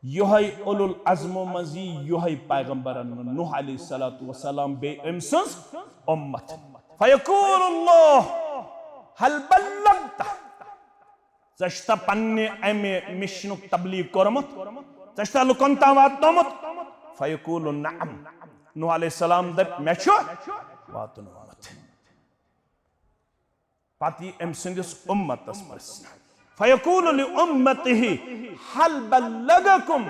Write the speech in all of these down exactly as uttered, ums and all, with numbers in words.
یۄہے اولو العزمو منٛز یی یۄہے پیغمبرن منٛز، نوح علیہ الصلوۃ والسلام، بیٚیہِ أمۍ سٕنٛز امت۔ فیقول اللہ، هل بلغت؟ ژےٚ چھُتھا پننہِ امہِ مشنُک تبلیغ کوٚرمُت؟ ژےٚ چھُتھا لُکن تام واتنومُت؟ فیقول نعم۔ نوح علیہ السلام دپہِ، مےٚ چھُ واتنومُت۔ پتہٕ یی أمۍ سٕنٛدِس اُمتس پرژھنہٕ۔ فیقول لامته، هل بلغکم؟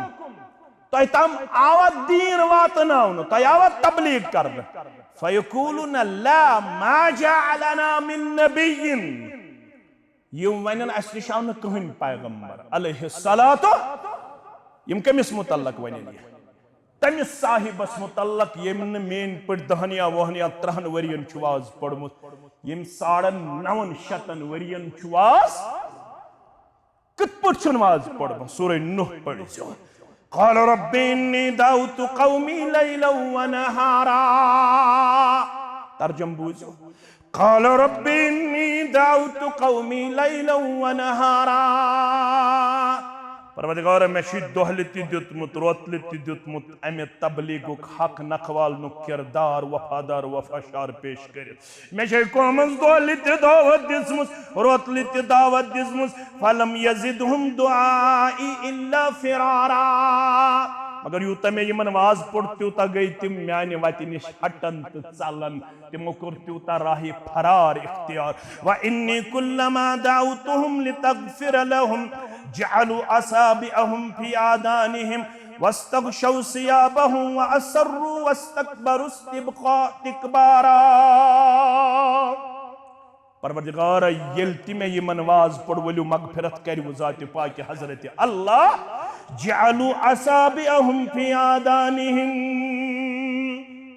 تۄہہِ تام آوا دیٖن واتناونہٕ، تۄہہِ آوا تبلیغ کرنہٕ؟ فیقولون لا، ما جعلنا من نبی۔ یِم ونن، اسہِ نِش آو نہٕ کٕہٕنۍ پیغمبر علیہ الصلوۃ۔ یِم کٔمِس متعلق ونن یہِ؟ تٔمِس صاحبس متعلق، ییٚمۍ نہٕ میٲنۍ پٲٹھۍ دہن یا وُہن یا ترہن ؤرین چھُ واز پوٚرمُت، ییٚمۍ ساڑن نون شتن ؤرین چھُ واز۔ کِتھ پٲٹھۍ چھُنہٕ واز پوٚرمُت؟ سورہ نوح پٔرزیو۔ قال رب انی دعوت قومی لیلا و نہارا۔ ترجمہٕ بوٗزِو۔ قال رب انی دعوت قومی لیلا و نہارا۔ پروردگار، مےٚ چھُے دۄہلہِ تہِ دیُتمُت، روتلہِ تہِ دیُتمُت امہِ تبلیغُک حق نکھوالنُک کردار وفادار وفاشار پیش کٔرِتھ۔ مےٚ چھے قومس دۄہلہِ تہِ دعوت دِژمٕژ، روتلہِ تہِ دعوت دِژمٕژ۔ فلم یزدہم دعائی الا فرارا۔ مگر یوٗتاہ مےٚ یِمن واز پوٚر، تیوٗتاہ گٔے تِم میانہِ وتہِ نِش ہٹن تہٕ ژلن۔ تِمو کوٚر تیوٗتاہ راہِ فرار اختیار۔ وانی کلما دعوتہم لتغفر لہم جعلوا اصابعہم فی آذانہم واستغشوا ثیابہم واصروا واستکبروا استبقا-، استکبارا۔ پروردگارا، ییٚلہِ تہِ مےٚ یِمن واز پوٚر، ؤلِو مغفرت کٔرِو ذاتِ پاکہِ حضرت اللہ، جعلوا اصابعہم فی آذانہم۔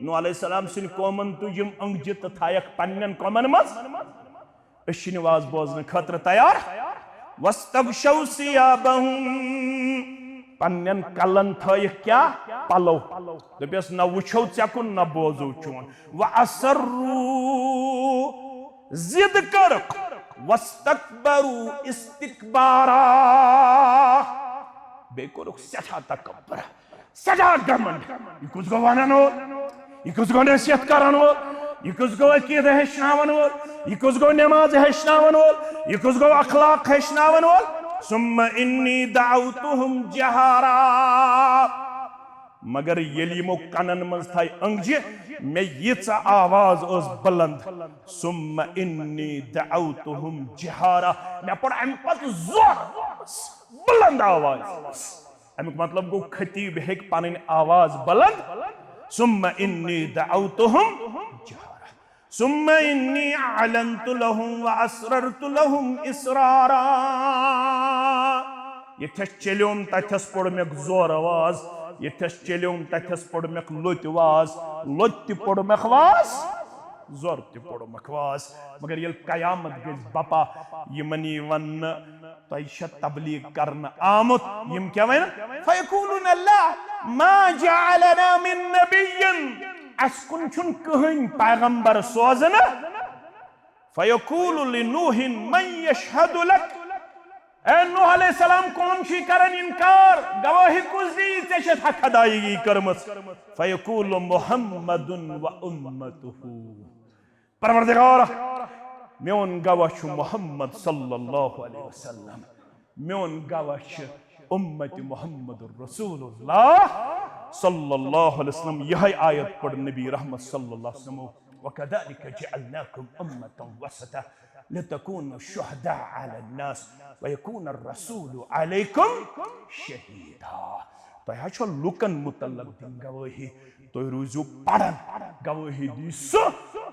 نوح علیہ السلام سٕنٛدۍ قومن تُج یِم أنٛگجہِ تہٕ تھایکھ پننٮ۪ن کۄمن منٛز۔ أسۍ چھِ نماز بوزنہٕ خٲطرٕ تیار۔ واستغشوا ثیابہم، پننٮ۪ن کلن تھٲیِکھ کیٛاہ؟ پلو۔ دوٚپٮ۪س، نہ وٕچھو ژےٚ کُن، نہ بوزو چون۔ واصروا، ضد کٔرٕکھ۔ واستکبروا استکبارا، بیٚیہِ کوٚرُکھ سٮ۪ٹھاہ تکبر۔ سٮ۪ٹھاہ گھمنڈ۔ یہِ کُس گوٚو ونن وول؟ یہِ کُس گوٚو نصیحت کرن وول؟ یہِ کُس گوٚو عقیدٕ ہیٚچھناون وول؟ یہِ کُس گوٚو نماز ہیٚچھناون وول؟ یہِ کُس گوٚو اخلاق ہیٚچھناون وول؟ ثم انی دعوتہم جہارا۔ مگر ییٚلہِ یِمو کنن منٛز تھایہِ أنٛگجہِ، مےٚ ییٖژاہ آواز ٲس بلند، ثم انی دعوتہم جہارا، مےٚ پوٚر امہِ پتہٕ زور، بلند آواز۔ امیُک مطلب گوٚو، خطیب ہیٚکہِ پنٕنۍ آواز بلند۔ ثم انی دعوتہم جہارا، ثم انی اعلنت لہم واسررت لہم اسرارا۔ ییٚتھس چلیوم تتھس پوٚر مےٚ زور آواز، ییٚتھس چلیوم تتھس پوٚر مےٚ لوٚت واز، لوٚت تہِ پوٚر مےٚ واز، زور تہِ پوٚر مےٚ واز۔ مگر ییٚلہِ قیامت گژھِ بپا، یِمن یی وننہٕ، تۄہہِ چھا تبلیغ کرنہٕ آمُت؟ یِم کیٛاہ ونن؟ فیقولون لا، ما جعلنا من نبی، اسہِ کُن چھُنہٕ کٕہٕنۍ پیغمبر سوزنہٕ۔ فیقول لنوح من یشہد لک، اے نوح علیہ السلام، کون چھُے کران انکار؟ گواہی کُس دی؟ ژےٚ چھتھ حق ادایگی کٔرمٕژ۔ فیقول محمد و امتہ۔ پروردگار، میون گواہ چھُ محمد صلی اللہ علیہ وسلم، میون گواہ چھُ امت محمد رسول اللہ صلی اللہ علیہ وسلم۔ یہے آیت پڑھ نبی رحمت صلی اللہ علیہ وسلم، وکذلک جعلناکم امة وسطا لتکونوا شہداء علی الناس ویکون الرسول علیکم شہیدا۔ تۄہہِ حظ چھو لُکن متعلق دِنۍ گوٲہی، تُہۍ روٗزِو پران، گوٲہی دی سُہ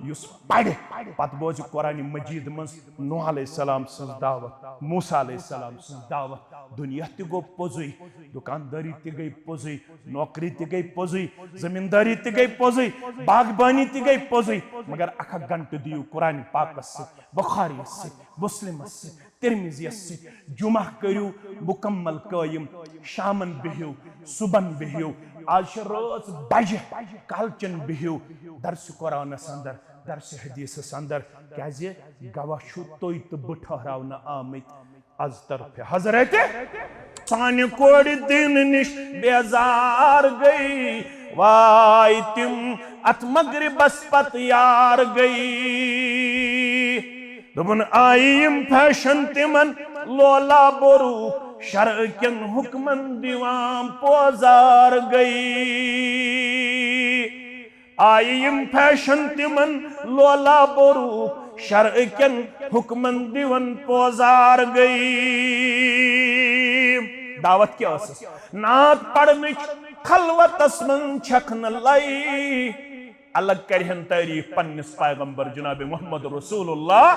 یُس پرِ۔ پتہٕ بوزِ قرآن مجید منٛز نوح علیہ السلام سٕنٛز دعوت، موسیٰ علیہ السلام سٕنٛز دعوت۔ دُنیا تہِ گوٚو پوٚزُے، دُکاندٲری تہِ گٔے پوٚزُے، نوکری تہِ گٔے پوٚزُے، زٔمیٖندٲری تہِ گٔے پوٚزُے، باغبٲنی تہِ گٔے پوٚزُے، مگر اکھ اکھ گھنٹہٕ دِیِو قرآن پاکس سۭتۍ، بخاری سۭتۍ، مسلمس سۭتۍ، ترمذیس سۭتۍ۔ جمعہ کٔرِو مکمل قٲیِم، شامن بِہِو، صبحن بِہِو، آز چھِ رٲژ بجہِ، کالچن بِہِو، درس قرآنس اندر، درس حدیثس اندر، کیازِ گواہ چھِو تُہۍ تہٕ بہٕ ٹھہراونہٕ آمٕتۍ از طرفِ حضرت۔ سانہِ کورِ دیٖنہٕ نِش بیزار گٔے، واے تِم اتھ مغربس پتہٕ یار گٔے۔ دوٚپُن، آیہِ یِم فیشن تِمن لولا بوروٗ، شرع کٮ۪ن حُکمن دِوان پوزار گٔے۔ آیہِ یِم فیشن تِمن لولا بوروٗ، شرع کٮ۪ن حُکمن دِوان پوزار گٔے۔ دعوت کیٛاہ ٲسٕس؟ نعت پرنٕچ خلوتس منٛز چھکھ نہٕ لے۔ الگ کرِہن تعریف پننِس پیغمبر جناب محمد رسول اللہ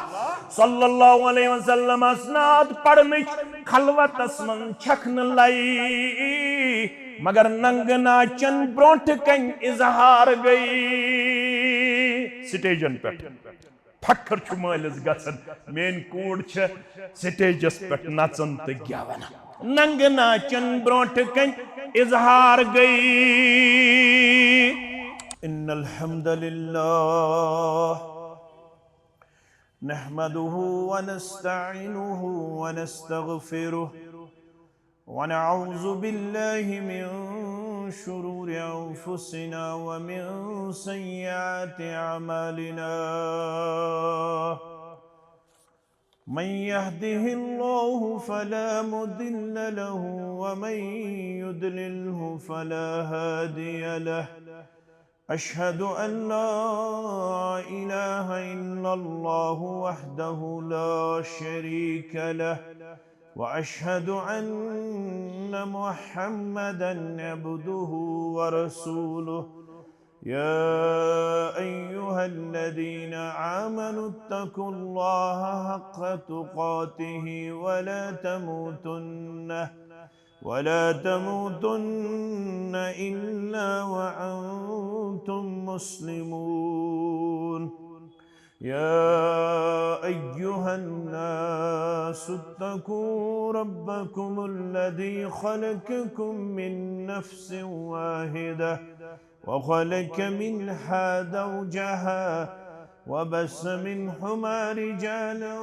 صلی اللہ علیہ وسلمس۔ نعت پرنٕچ خلوتس منٛز چھکھ نہٕ لے، مگر ننگہٕ ناچن برونٹھ کنۍ اظہار گٔے۔ سٹیجن پٮ۪ٹھ فخر چھُ مٲلِس گژھان، میٲنۍ کوٗر چھےٚ سٹیجس پٮ۪ٹھ نژان تہٕ گٮ۪وان۔ ننگہٕ ناچن برونٹھ کنۍ اظہار گٔے۔ ان الحمد للہ نحمده ونستعينه ونستغفره ونعوذ بالله من شرور أنفسنا ومن سيئات أعمالنا. من يهده الله فلا مضل له ومن يضلله فلا هادي له. أشهد أن لا إله إلا الله وحده لا شريك له، وأشهد أن محمدا عبده ورسوله. يا أيها الذين آمنوا اتقوا الله حق تقاته ولا تموتن ولا تموتن إلا وأنتم مسلمون. يا أيها الناس اتقوا ربكم الذي خلقكم من نفس واحدة وخلق منها زوجها وبث منهما رجالا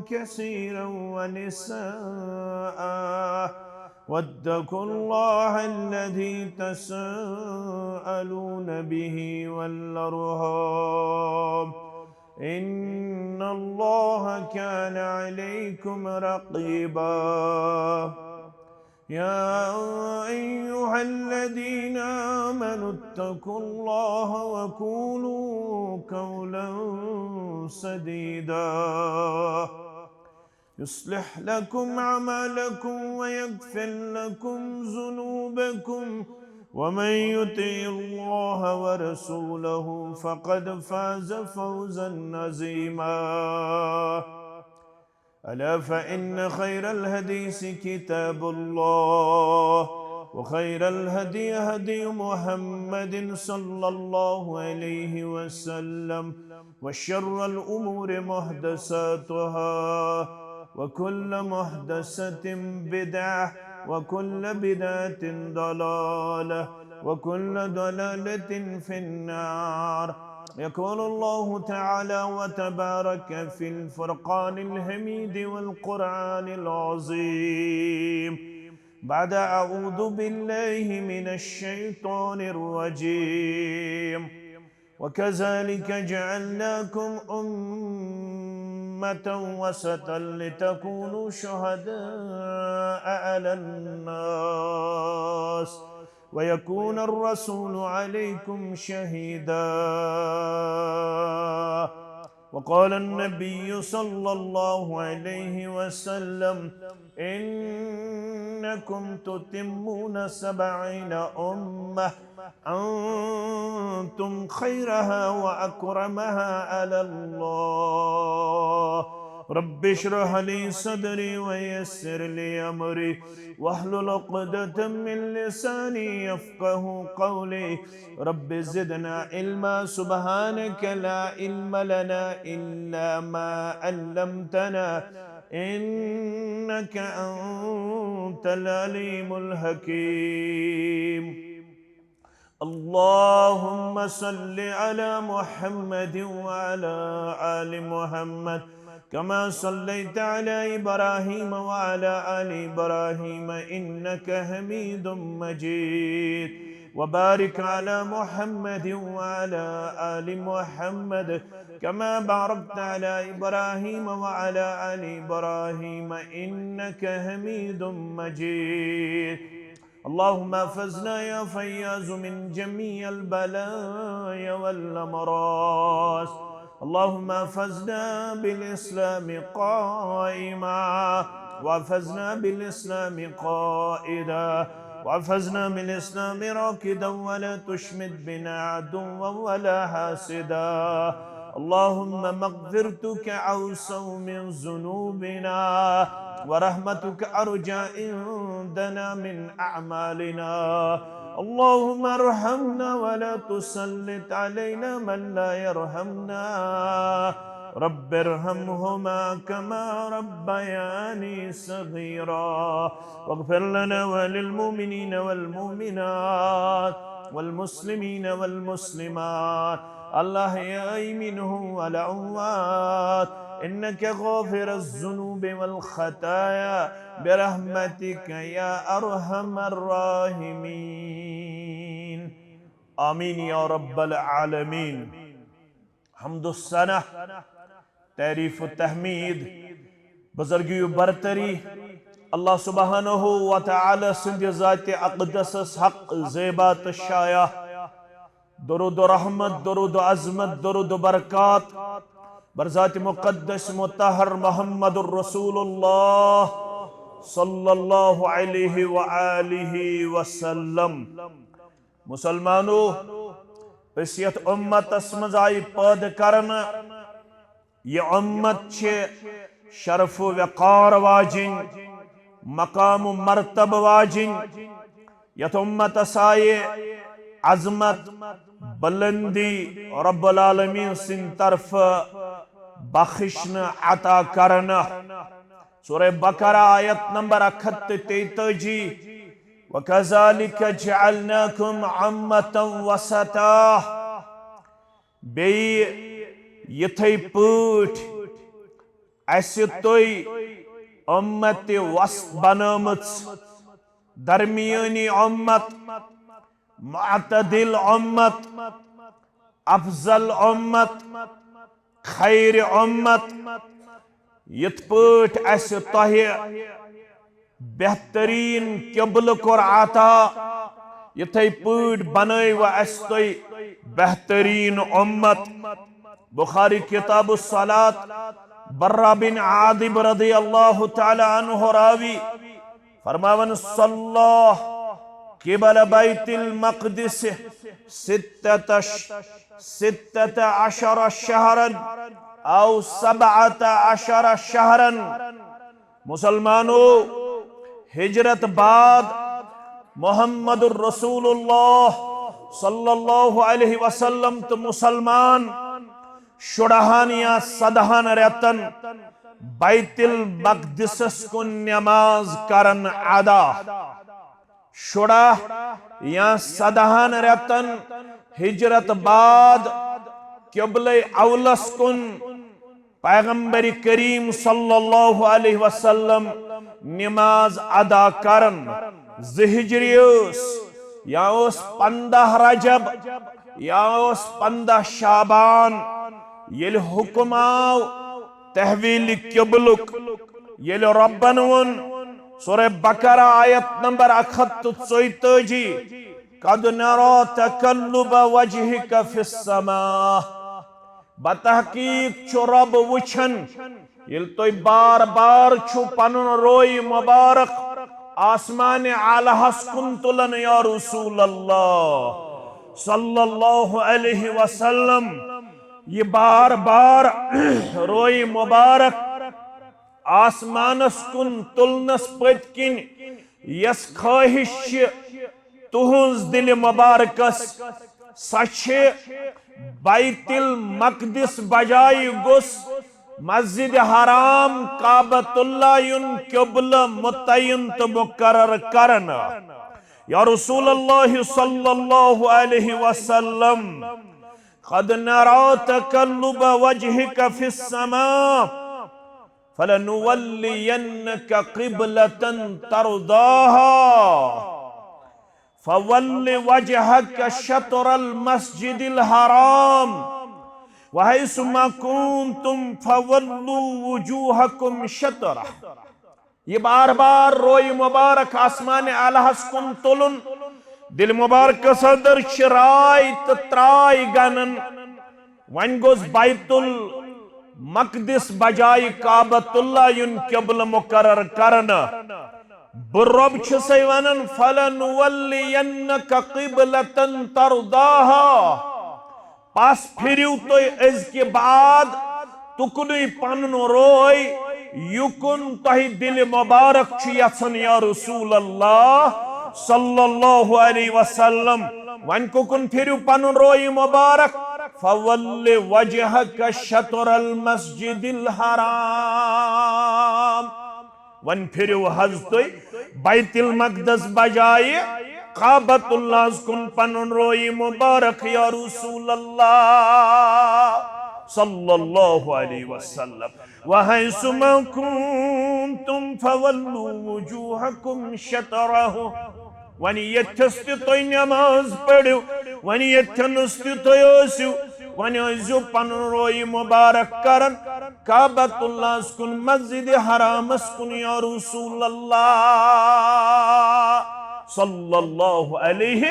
كثيرا ونساء، واتقوا الله الذي تساءلون به والأرحام، إن الله كان عليكم رقيبا. يا أيها الذين آمنوا اتقوا الله وقولوا قولا سديدا يصلح لكم أعمالكم ويغفر لكم ذنوبكم ومن يطع الله ورسوله فقد فاز فوزا عظيما. ألا فإن خير الحديث كتاب الله، وخير الهدي هدي محمد صلى الله عليه وسلم، وشر الأمور محدثاتها، وكل محدثة بدعة، وكل بدعة ضلالة، وكل ضلالة في النار. يقول الله تعالى وتبارك في الفرقان الحميد والقرآن العظيم بعد أعوذ بالله من الشيطان الرجيم. وكذلك جعلناكم أمة وسطا لتكونوا شهداء على الناس ويكون الرسول عليكم شهيدا. وقال النبي صلى الله عليه وسلم: إنكم تتمون سبعين أمة، أنتم خيرها وأكرمها على الله. رب اشرح لي صدري ويسر لي أمري واحلل عقدة من لساني يفقه قولي. رب زدنا علما. سبحانك لا علم لنا إلا ما علمتنا إنك أنت العليم الحكيم. اللهم صل على محمد وعلى آل محمد كما صليت على إبراهيم وعلى آل إبراهيم إنك حميد مجيد. وبارك على محمد وعلى آل محمد كما باركت على إبراهيم وعلى آل إبراهيم إنك حميد مجيد. اللهم احفظنا يا فياض من جميع البلايا والأمراض. اللهم احفظنا بالإسلام قائما، واحفظنا بالإسلام قائدا، واحفظنا بالإسلام راكدا، ولا تشمت بنا عدوا ولا حاسدا. اللهم مغفرتك أوسع من ذنوبنا، ورحمتك أرجى عندنا من أعمالنا. اللهم ارحمنا ولا تسلط علينا من لا يرحمنا. رب ارحمهما كما ربياني صغيرا. واغفر لنا وللمؤمنين والمؤمنات والمسلمين والمسلمات الأحياء منهم والأموات إنك غافر الذنوب والخطايا برحمتك يا أرحم الراحمين. آمين يا رب العالمين. حمد و ثنا، تعریف و تحمید، بزرگی و برتری، اللہ سبحانہ و تعالی سٕنٛدِ ذاتِ اقدسس حق زیبا تہٕ شایع۔ درود و رحمت، درود و عظمت، درود و برکات بر ذاتِ مقدس مطہر محمد الرسول اللہ صلی اللہ علیہ وآلہ وسلم۔ مسلمانو، أسۍ یتھ امتس منٛز آیہِ پٲدٕ کرنہٕ، یہِ امت چھِ شرف و وقار واجِنۍ، مقام و مرتبہٕ واجِنۍ۔ یتھ امتس آیہِ عظمت، بلندی رب العالمین سٕنٛدِ طرفہٕ بخشنہٕ، عطا کرنہٕ۔ سورہ بقرہ، آیت نمبر اکھ ہتھ تہٕ تیتٲجی، وَكَذَلِكَ جَعَلْنَاكُمْ أُمَّةً وَسَطًا۔ بیٚیہِ یِتھے پٲٹھۍ اَسہِ تُہۍ اُمتِ وسط بنٲومٕژ، درمیٲنی اُمت، معتدل اُمت، افضل اُمت، خیر اُمت، یِتھ پٲٹھۍ اَسہِ تۄہہِ بہتریٖن قبلہٕ کوٚر عطا، یِتھے پٲٹھۍ بنٲوٕ اَسہِ تۄہہِ بہتریٖن اُمت۔ بخاری کتاب الصلاة، براء بن عازب رضی اللہ تعالی عنہ راوی، فرماوان، صلی قبل بیت المقدس ستة ش-، ستة عشر شهرا أو سبعة عشر شهرا۔ مسلمانو، ہجرت بعد محمد الرسول اللہ صلی اللہ علیہ وسلم تہٕ مسلمان شُرہن یا سدہن رٮ۪تن بیت المقدسس کُن نماز کرن ادا۔ شُراہ یا سدہن رٮ۪تن ہجرت بعد قبلہ اولس کُن پیغمبر کریم صلی اللہ علیہ وسلم نماز ادا کرن۔ زٕ ہجری ٲس، یا اوس پندہ رجب، یا اوس پندہ شعبان، ییٚلہِ حکم آو تحویل قبلک، ییٚلہِ رۄبن ووٚن سورہ بقرہ آیت نمبر اکھ ہتھ تہٕ ژۄیتٲجی، قد نرى تقلب وجهك في السماء۔ بتحقیق چھُ رۄب وٕچھان، ییٚلہِ تُہۍ بار بار چھُو پنُن روے مبارک آسمان اعلیٰ ہس کُن تُلان، یا رسول اللہ صلی اللہ علیہ وسلم، یہِ بار بار روے مبارک آسمانس کُن تُلنس پٔتۍ کِنۍ یۄس خواہش چھِ تُہنٛز دِلہِ مبارکس، سۄ چھِ بیت المقدس بجایہِ گوٚژھ مسجد حرام کعبۃ اللہ یُن قبلہ متعین تہٕ مقرر کرنہٕ۔ یا رسول اللہ صلی اللہ علیہ وسلم، قد نرى تقلب وجهك في السماء۔ فلنولينك قبلة ترضاها فول وجهك شطر المسجد الحرام وحيث ما كنتم فولوا وجوهكم شطره۔ یہ بار بار روئی مبارک آسمان الہس کن تلن، دل مبارکس اندر چھ راے تہ تراے گنن۔ وۄنۍ گوٚژھ بیت المقدس بجایہِ کعبۃ اللہ یُن قبلہٕ مقرر کرنہٕ۔ بہٕ رۄب چھُسے ونان، فلنولینک قبلة ترضاها۔ پس پھِرِو تُہۍ أزکہِ بعد تُکنُے پنُن روے، یُکُن تۄہہِ دِلہِ مبارک چھُ یژھان، یا رسول اللہ صلی اللہ علیہ وسلم۔ وۄنۍ کُکُن پھِرِو پنُن روے مبارک؟ فول وجهك شطر المسجد الحرام۔ وۄنۍ پھِرِو حض تُہۍ بیت المقدس بجایہِ کعبۃ اللہس کُن پنُن روے مبارک، یا رسول اللہ صلی اللہ علیہ وسلم۔ وحيث ما كنتم فولوا وجوهكم شطره۔ وۄنۍ ییٚتھس تہِ تُہۍ نماز پٔرِو، وۄنۍ ییٚتھنس تہِ تُہۍ ٲسِو، وۄنۍ ٲسۍزیو پنُن روے مبارک کران کعبۃ اللہس کُن، مسجد حرامس کُن، یا رسول اللہ صلی اللہ علیہ۔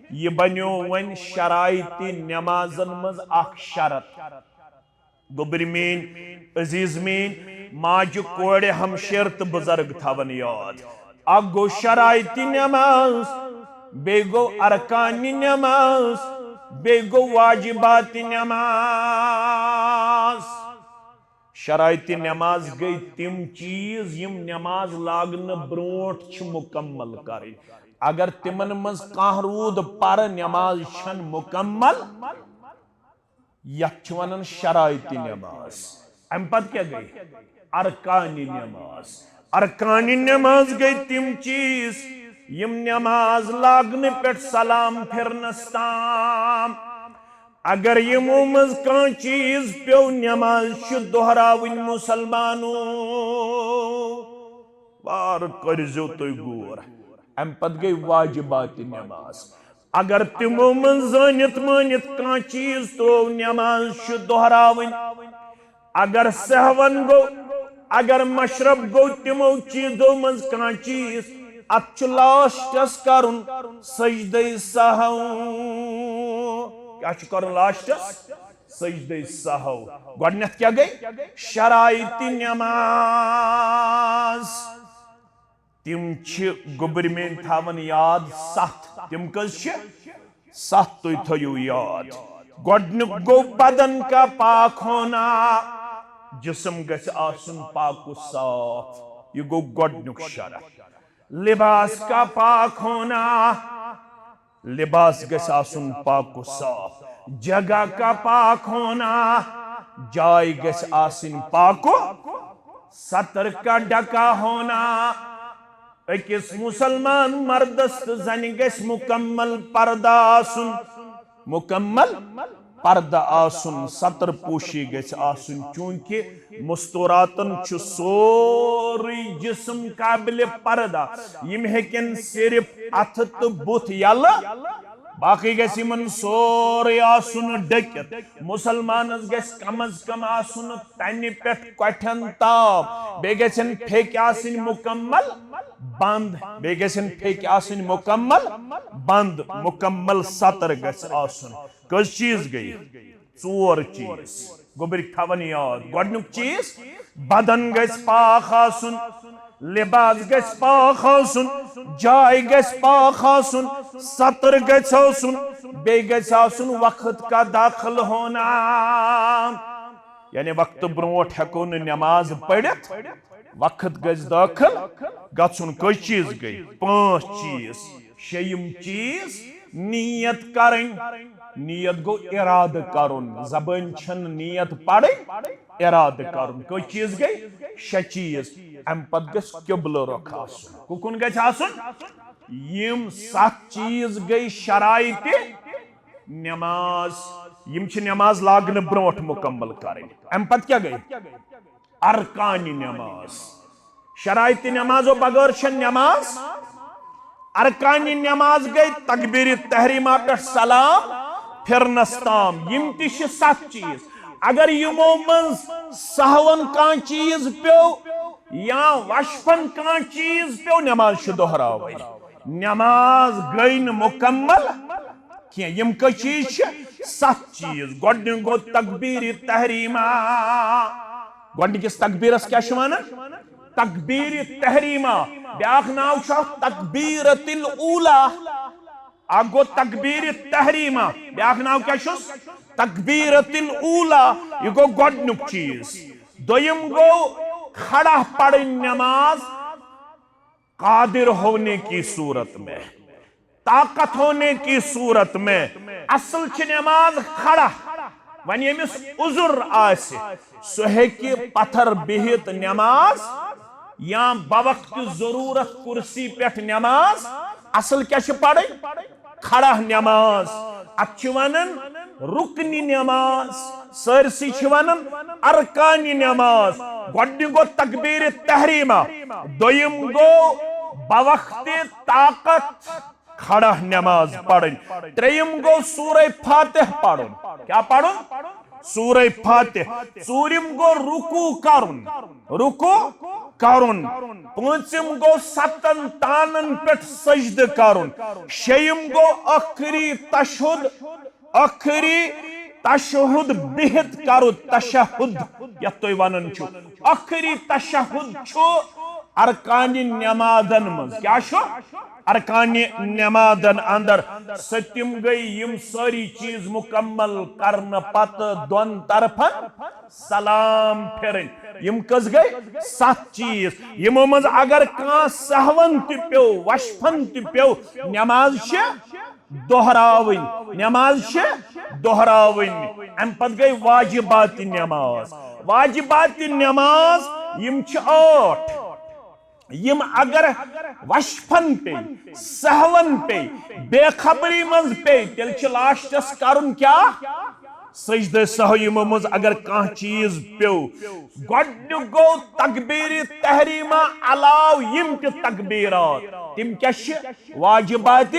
یہ بنیو وۄنۍ شرائط نمازن منٛز اکھ شرط۔ گوٚبرۍ میٲنۍ، عزیز میٲنۍ، ماجہِ کورِ، ہمشیر تہٕ بزرگ تھاون یاد۔ اکھ گوٚو شرائط نماز، بیٚیہِ گوٚو ارکان نماز، بیٚیہِ گوٚو واجبات نماز۔ شرائط نماز گٔے تِم چیٖز یِم نماز لاگنہٕ برونٛٹھ چھِ مکمل کرٕنۍ۔ اگر تِمن منٛز کانٛہہ روٗد پرٕ، نماز چھنہٕ مکمل۔ یتھ چھِ ونان شرائط نماز۔ امہِ پتہٕ کیٛاہ گٔے؟ ارکان نماز۔ ارکان نماز گٔے تِم چیٖز یِم نماز لاگنہٕ پٮ۪ٹھ سلام پھِرنس تام۔ اگر یِمو منٛز کانٛہہ چیٖز پیوٚو، نماز چھِ دۄہراوٕنۍ مسلمانو۔ وار کٔرزیو تُہۍ غور۔ امہِ پتہٕ گٔے واجبات نماز۔ اگر تِمو منٛز زٲنِتھ مٲنِتھ کانٛہہ چیٖز ترٛوو، نماز چھِ دۄہراوٕنۍ۔ اگر سہون گوٚو، اگر مشرب گوٚو، تِمو چیٖزو منٛز کانٛہہ چیٖز، اتھ چھُ لاسٹس کرُن سجدے سہو۔ کیٛاہ چھُ کرُن لاسٹس؟ سجدے سہو۔ گۄڈنیتھ کیٛاہ گٔے؟ شرائط نماز۔ تِم چھِ گوٚبرۍ میٲنۍ تھاوان یاد ستھ۔ تِم کٔژ چھِ؟ ستھ تُہۍ تھٲیِو یاد۔ گۄڈنیُک گوٚو بدن کا پاک ہونا، جسم گژھِ آسُن پاک و صاف۔ یہِ گوٚو گۄڈنیُک شرط۔ لباس کا پاک ہونا، لباس گژھِ آسُن پاک و صاف۔ جگہ کا پاک ہونا، جاے گژھِ آسٕنۍ پاک و ستر کا ڈھکا ہونا۔ أکِس مسلمان مردس تہٕ زنہِ گژھِ مکمل پردٕ آسُن، مکمل پردٕ آسُن، ستر پوشی گژھِ آسُن، چونکہ مستوراتن چھُ سورُے جسم قابل پردہ۔ یِم ہیٚکن صرف اتھٕ تہٕ بُتھ یلہٕ، باقٕے گژھِ یِمن سورُے آسُن ڈٔکِتھ۔ مسلمانس گژھِ کم از کم آسُن تنہِ پٮ۪ٹھ کۄٹھٮ۪ن تام، بیٚیہِ گژھن پھیٚکۍ آسٕنۍ مکمل بند، بیٚیہِ گژھن پھیٚکۍ آسٕنۍ مکمل بند، مکمل ستر گژھِ آسُن۔ کٔژ چیٖز گٔے؟ ژور چیٖز۔ گوٚبرۍ تھاوان یاد، گۄڈنیُک چیٖز، بدن گژھِ پاک آسُن، لباس گژھِ پاک آسُن، جاے گژھِ پاک آسُن، ستر گژھِ آسُن، بیٚیہِ گژھِ آسُن وقت کا داخل ہونا۔ یعنی وقتہٕ برونٛٹھ ہٮ۪کو نہٕ نماز پٔرِتھ، وقت گژھِ دٲخل گژھُن۔ کٔژ چیٖز گٔے؟ پانٛژھ چیٖز۔ شیٚیِم چیٖز، نیت کرٕنۍ۔ نیت گوٚو ارادٕ کرُن، زبٲنۍ چھَنہٕ نیت پرٕنۍ، ارادٕ کرُن۔ کٔژ چیٖز گٔے؟ شےٚ چیٖز۔ اَمہِ پتہٕ گژھِ قبلہٕ رۄخ آسُن۔ کُکُن گژھِ آسُن؟ یِم ستھ چیٖز گٔے شرائط نماز۔ یِم چھِ نماز لاگنہٕ برونٛٹھ مکمل کرٕنۍ۔ اَمہِ پتہٕ کیٛاہ گٔے؟ ارکانِ نماز۔ شرائطِ نمازو بغٲر چھےٚ نماز۔ ارکانِ نماز گٔے تکبیرِ تحریمہ پٮ۪ٹھ سلام پھرنس تام۔ یِم تہِ چھِ ستھ چیٖز۔ اگر یِمو منٛز سہون کانٛہہ چیٖز پیوٚو یا وشفن کانٛہہ چیٖز پیوٚو، نماز چھِ دۄہراوٕنۍ۔ نماز گٔے نہٕ مکمل کینٛہہ۔ یِم کٔژ چیٖز چھِ؟ ستھ چیٖز۔ گۄڈٕنیُک گوٚو تکبیرِ تحریمہ۔ گۄڈٕنِکِس تکبیرس کیٛاہ چھِ ونان؟ تکبیرِ تحریمہ۔ بیٛاکھ ناو چھُ اتھ تکبیرۃ الاولیٰ۔ اکھ گوٚو تکبیرِ تحریمہ، بیٛاکھ ناو کیٛاہ چھُس؟ تکبیرۃ الاولیٰ۔ یہِ گوٚو گۄڈٕنیُک چیٖز۔ دوٚیِم گوٚو کھڑا پرٕنۍ نماز۔ قادر ہونے کی صورت میں، طاقت ہونے کی صورت میں۔ اصل چھِ نماز کھڑا۔ وۄنۍ ییٚمِس عذر آسہِ، سُہ ہیٚکہِ پتھر بِہِتھ نماز یا بوقت ضرورت کرسی پٮ۪ٹھ نماز۔ اصل کیٛاہ چھِ پرٕنۍ؟ کھڑا نماز۔ اتھ چھِ ونان رُکنِ نماز، سٲرسٕے چھِ ونان ارکانِ نماز۔ گۄڈٕنیُک گوٚو تکبیرِ تحریمہ، دوٚیِم گوٚو بوقتِ طاقت کھڑا نماز پرٕنۍ، ترٛیٚیِم گوٚو سورہ فاتح پرُن۔ کیٛاہ پرُن؟ سورہ فاتح۔ ژوٗرِم گوٚو رکوع کرُن، رکوع کرُن۔ پوٗنٛژِم گوٚو ستن تانن پٮ۪ٹھ سجدٕ کرُن۔ شیٚیِم گوٚو ٲخری تشہد، ٲخری تشہد بِہِتھ کرُن، تشہد یتھ تُہۍ ونان چھِو۔ ٲخری تشہد چھُ ارکانِ نمازن منٛز۔ کیٛاہ چھُ؟ ارکانِ نمازن اندر۔ سٔتِم گٔے یِم سٲری چیٖز مکمل کرنہٕ پتہٕ دۄن طرفن سلام پھِرٕنۍ۔ یِم کٔژ گٔے؟ ستھ چیٖز۔ یِمو منٛز اگر کانٛہہ سہون تہِ پیوٚو، وشفن تہِ پیوٚو، نماز چھِ دۄہراوٕنۍ، نماز چھِ دۄہراوٕنۍ۔ امہِ پتہٕ گٔے واجباتِ نماز۔ واجباتِ نماز یِم چھِ ٲٹھ۔ یِم اگر وشفن پیٚیہِ، سہون پیٚیہِ، بے خبری منٛز پیٚیہِ، تیٚلہِ چھِ لاسٹس کرُن کیٛاہ؟ سجدٕ سہوی منٛز اگر کانٛہہ چیٖز پیوٚو، گۄڈٕنیُک گوٚو تکبیرِ تحریمہ علاوٕ یِم تہِ تکبیرات، تِم کیٛاہ چھِ؟ واجباتِ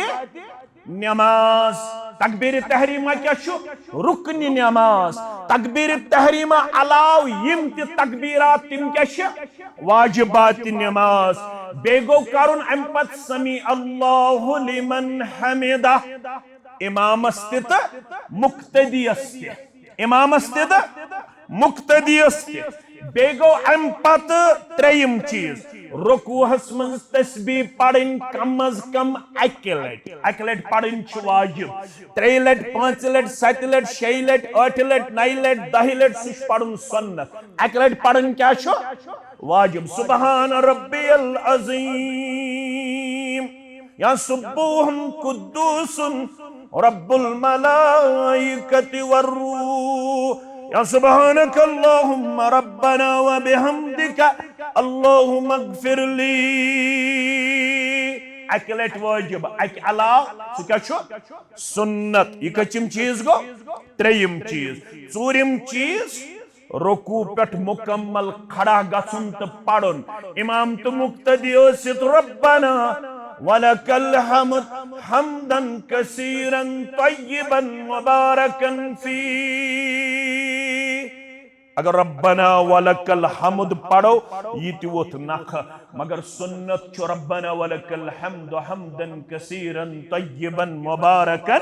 نماز۔ تکبیرِ تحریمہ کیٛاہ چھُ؟ رُکنِ نماز۔ تکبیرِ تحریمہ علاوٕ یِم تہِ تکبیرات، تِم کیٛاہ چھِ؟ واجباتِ نماز۔ بیٚیہِ گوٚو کرُن امہِ پتہٕ سمیع اللہ لمن حمدہ۔ امامس تہِ تہٕ مقتدیس تہِ۔ امامس تہِ تہٕ مقتدیس تہِ۔ بیٚیہِ گوٚو امہِ پتہٕ ترٛیٚیِم چیٖز، رکوعس منٛز تسبیح پرٕنۍ کم از کم اکہِ لٹہِ۔ اکہِ لٹہِ پرٕنۍ چھِ واجب۔ ترٛیٚیہِ لٹہِ، پانٛژِ لٹہِ، ستہِ لٹہِ، شیٚیہِ لٹہِ، ٲٹھِ لٹہِ، نَیہِ لٹہِ، دَہہِ لٹہِ، سُہ چھُ پرُن سنت۔ اکہِ لٹہِ پرٕنۍ کیٛاہ چھُ؟ واجب۔ سبحان ربی العظیم۔ یا سبوح قدوس رب الملائکۃ والروح، یا سبحانک اللہم ربنا و بحمدک اللہم اغفر لی۔ اکہِ لٹہِ واجب، اکہِ علاوٕ سُہ کیٛاہ چھُ؟ سنت۔ یہِ کٔژِم چیٖز گوٚو؟ ترٛیٚیِم چیٖز۔ ژوٗرِم چیٖز، رکوع پٮ۪ٹھ مکمل کھڑا گژھُن تہٕ پرُن۔ امام تہٕ مقتدی ٲسِتھ ربنا ولک الحمد حمدا کثیرا طیبا مبارکا فیہ۔ اگر ربنا ولک الحمد پرو، یہِ تہِ ووٚتھ نکھٕ، مگر سنت چھُ ربنا ولک الحمد حمدا کثیرا طیبا مبارکا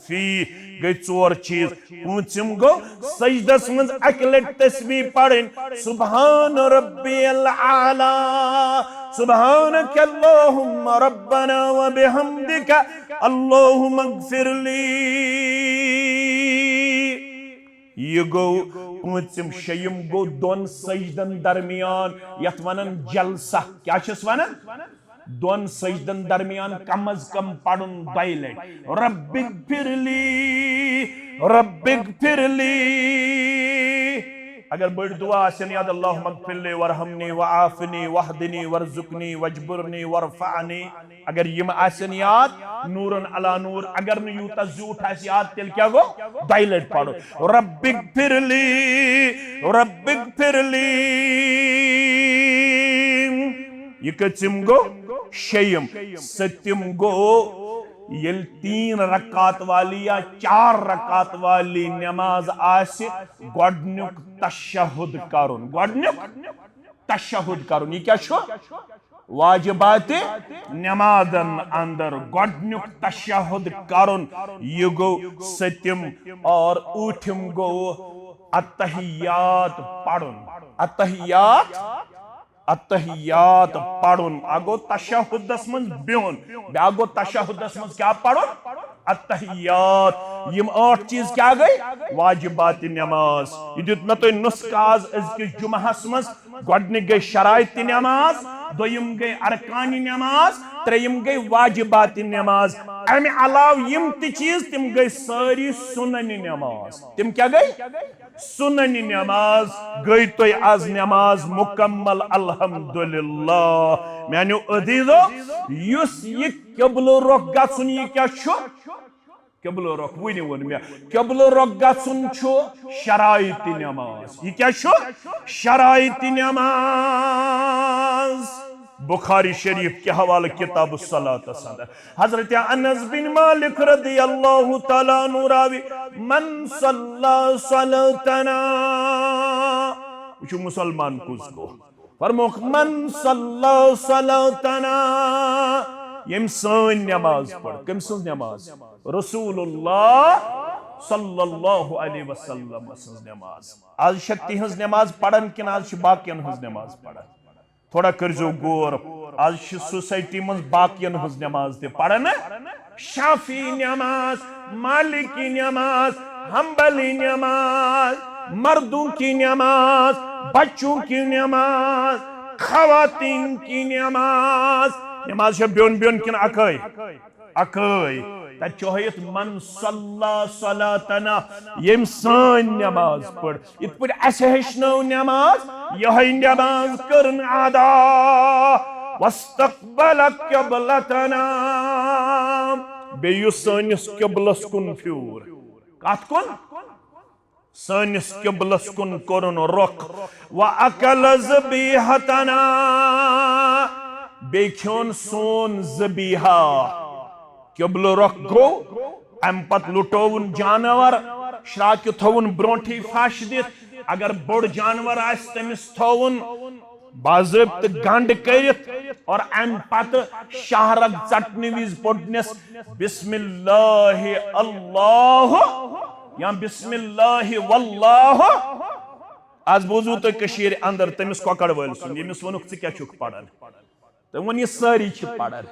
فی۔ گٔے ژور چیٖز۔ پوٗنٛژِم گوٚو سجدس منٛز اکہِ لٹہِ تسبیح پرٕنۍ، سبحان ربی الاعلی، سبحانک اللہم ربنا و بحمدک، اللہم اغفر لی۔ یہِ گوٚو پوٗنٛژِم۔ شیٚیِم گوٚو دۄن سجدن درمیان، یتھ ونان جلسہ۔ کیٛاہ چھِس ونان؟ دۄن سجدن درمیان کم از کم پرُن دۄیہِ لٹہِ، رب اغفر لی، رب اغفر لی۔ اگر بٔڑ دعا آسن یاد، اللہم اغفر لی ورحمنی وعافنی واہدنی وارزقنی واجبرنی وارفعنی، اگر یِم آسن یاد، نورن علی نور، اگر نہٕ یوٗتاہ زیوٗٹھ آسہِ یاد، تیٚلہِ کیٛاہ گوٚو؟ دۄیہِ لٹہِ پرُن، رب اغفر لی، رب اغفر لی۔ یہِ کٔژِم گوٚو؟ شیٚیِم۔ سٔتِم گوٚو، ییٚلہِ تین رکعت والی یا چار رکعت والی نماز آسہِ، گۄڈٕنیُک تشہد کرُن، گۄڈٕنیُک تشہد کرُن۔ یہِ کیٛاہ چھُ؟ واجباتِ نمازن اندر گۄڈٕنیُک تشہد کرُن، یہِ گوٚو سٔتِم۔ اور ٲٹھِم گوٚو التحیات پرُن، التحیات، التحیات پرُن۔ اکھ گوٚو تشہدس منٛز بِہُن، بیٛاکھ گوٚو تشہدس منٛز کیٛاہ پرُن؟ التحیات۔ یِم ٲٹھ چیٖز کیٛاہ گٔے؟ واجباتِ نماز۔ یہِ دیُت مےٚ تۄہہِ نُسخہٕ آز أزکِس جمعہس منٛز۔ گۄڈٕنِکۍ گٔے شرائطِ نماز، دوٚیِم گٔے ارکانِ نماز، ترٛیٚیِم گٔے واجباتِ نماز۔ امہِ علاوٕ یِم تہِ چیٖز، تِم گٔے سٲری سُننِ نماز۔ تِم کیٛاہ گٔے؟ سُننِ نماز گٔے تۄہہِ آز نماز مکمل، الحمدللہ۔ میانیو عزیزو، یُس یہِ قبلہٕ رۄخ گژھُن، یہِ کیٛاہ چھُ؟ قبلہٕ رۄخ، وٕنہِ ووٚن مےٚ، قبلہٕ رۄخ گژھُن چھُ شرائطِ نماز۔ یہِ کیٛاہ چھُ؟ شرائطِ نماز۔ بخاری شریف کہِ حوالہٕ کتاب الصلاۃ اندر حضرت انس بن مالک رضی اللہ تعالیٰ عنہ راوی، من صلی صلاتنا، وٕچھِو مسلمان کُس گوٚو۔ فرمووُکھ، من صلی صلاتنا، ییٚمۍ سٲنۍ نماز پٔر۔ کٔمۍ سٕنٛز نماز؟ رسول اللہ صلی اللہ علیہ وسلم سٕنٛز نماز۔ آز چھا تِہنٛز نماز پران کِنہٕ آز چھِ باقین ہٕنٛز نماز پران؟ تھوڑا کٔرزیو غور، آز چھِ سوسائٹی منٛز باقین ہٕنٛز نماز تہِ پران۔ شافعی نماز، مالکی نماز، حنبلی نماز، مردوں کی نماز، بچوں کی نماز، خواتین کی نماز۔ نماز چھا بیوٚن بیوٚن کِنہٕ اکٲے؟ اکٲے۔ تتہِ چھُ ہٲیِتھ، من صلی صلاتنا، ییٚمۍ سٲنۍ نماز پٔر۔ یِتھ پٲٹھۍ اسہِ ہیٚچھنٲو نماز، یِہوٚے نماز کٔرٕن ادا۔ واستقبل قبلتنا، بیٚیہِ یُس سٲنِس قبلس کُن پھیوٗر۔ کتھ کُن؟ سٲنِس قبلس کُن کوٚرُن رۄخ۔ واکل ذبیحتنا، بیٚیہِ کھیوٚن سون ذبیحہ۔ قبلہٕ رۄخ گوٚو، امہِ پتہٕ لُٹووُن جانور، شراکہِ تھووُن برونٹھٕے پھش دِتھ۔ اگر بوٚڑ جانور آسہِ، تٔمِس تھووُن باضٲبطہٕ گنڈ کٔرِتھ، اور امہِ پتہٕ شاہ رگ ژٹنہٕ وِزِ پوٚرنس، بسم اللہ اللہ یا بسم اللہ واللہ۔ آز بوزو تُہۍ کٔشیٖرِ اندر تٔمِس کۄکر وٲلۍ سُنٛد، ییٚمِس ووٚنُکھ، "ژٕ کیٛاہ چھُکھ پران؟" تٔمۍ ووٚن، "یہِ سٲری چھِ پران۔"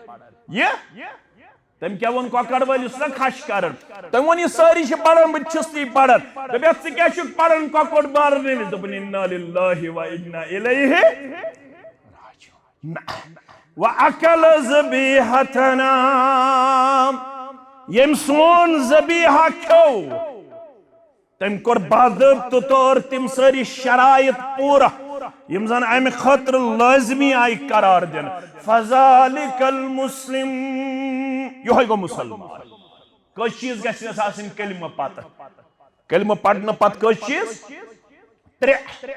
یہِ؟ تٔمۍ کیٛاہ ووٚن کۄکر وٲلِس، سُہ کھش کران؟ تٔمۍ ووٚن، "یہِ سٲری چھِ پران، بہٕ تہِ چھُس تی پران۔" دوٚپیَس، "ژٕ کیٛاہ چھُکھ پران کۄکُر بارنہٕ وِزِ؟" دوٚپُن، "انا للہ و انا الیہ راجعون۔" نہ۔ وَأَكَلَ ذَبِيحَتَنَا، ییٚمۍ سون ذبیحہ کھیوٚو، تٔمۍ کوٚر باضٲبطہٕ طور تِم سٲری شرائط پوٗرٕ، یِم زن امہِ خٲطرٕ لٲزمی آیہِ قرار دِنہٕ۔ فَذَلِكَ الْمُسْلِمُ، یِہوٚے گوٚو مُسلمان۔ کٔژ چیٖز گژھِ أمِس آسٕنۍ کلمہٕ پتہٕ؟ کلمہٕ پرنہٕ پتہٕ کٔژ چیٖز؟ ترٛےٚ۔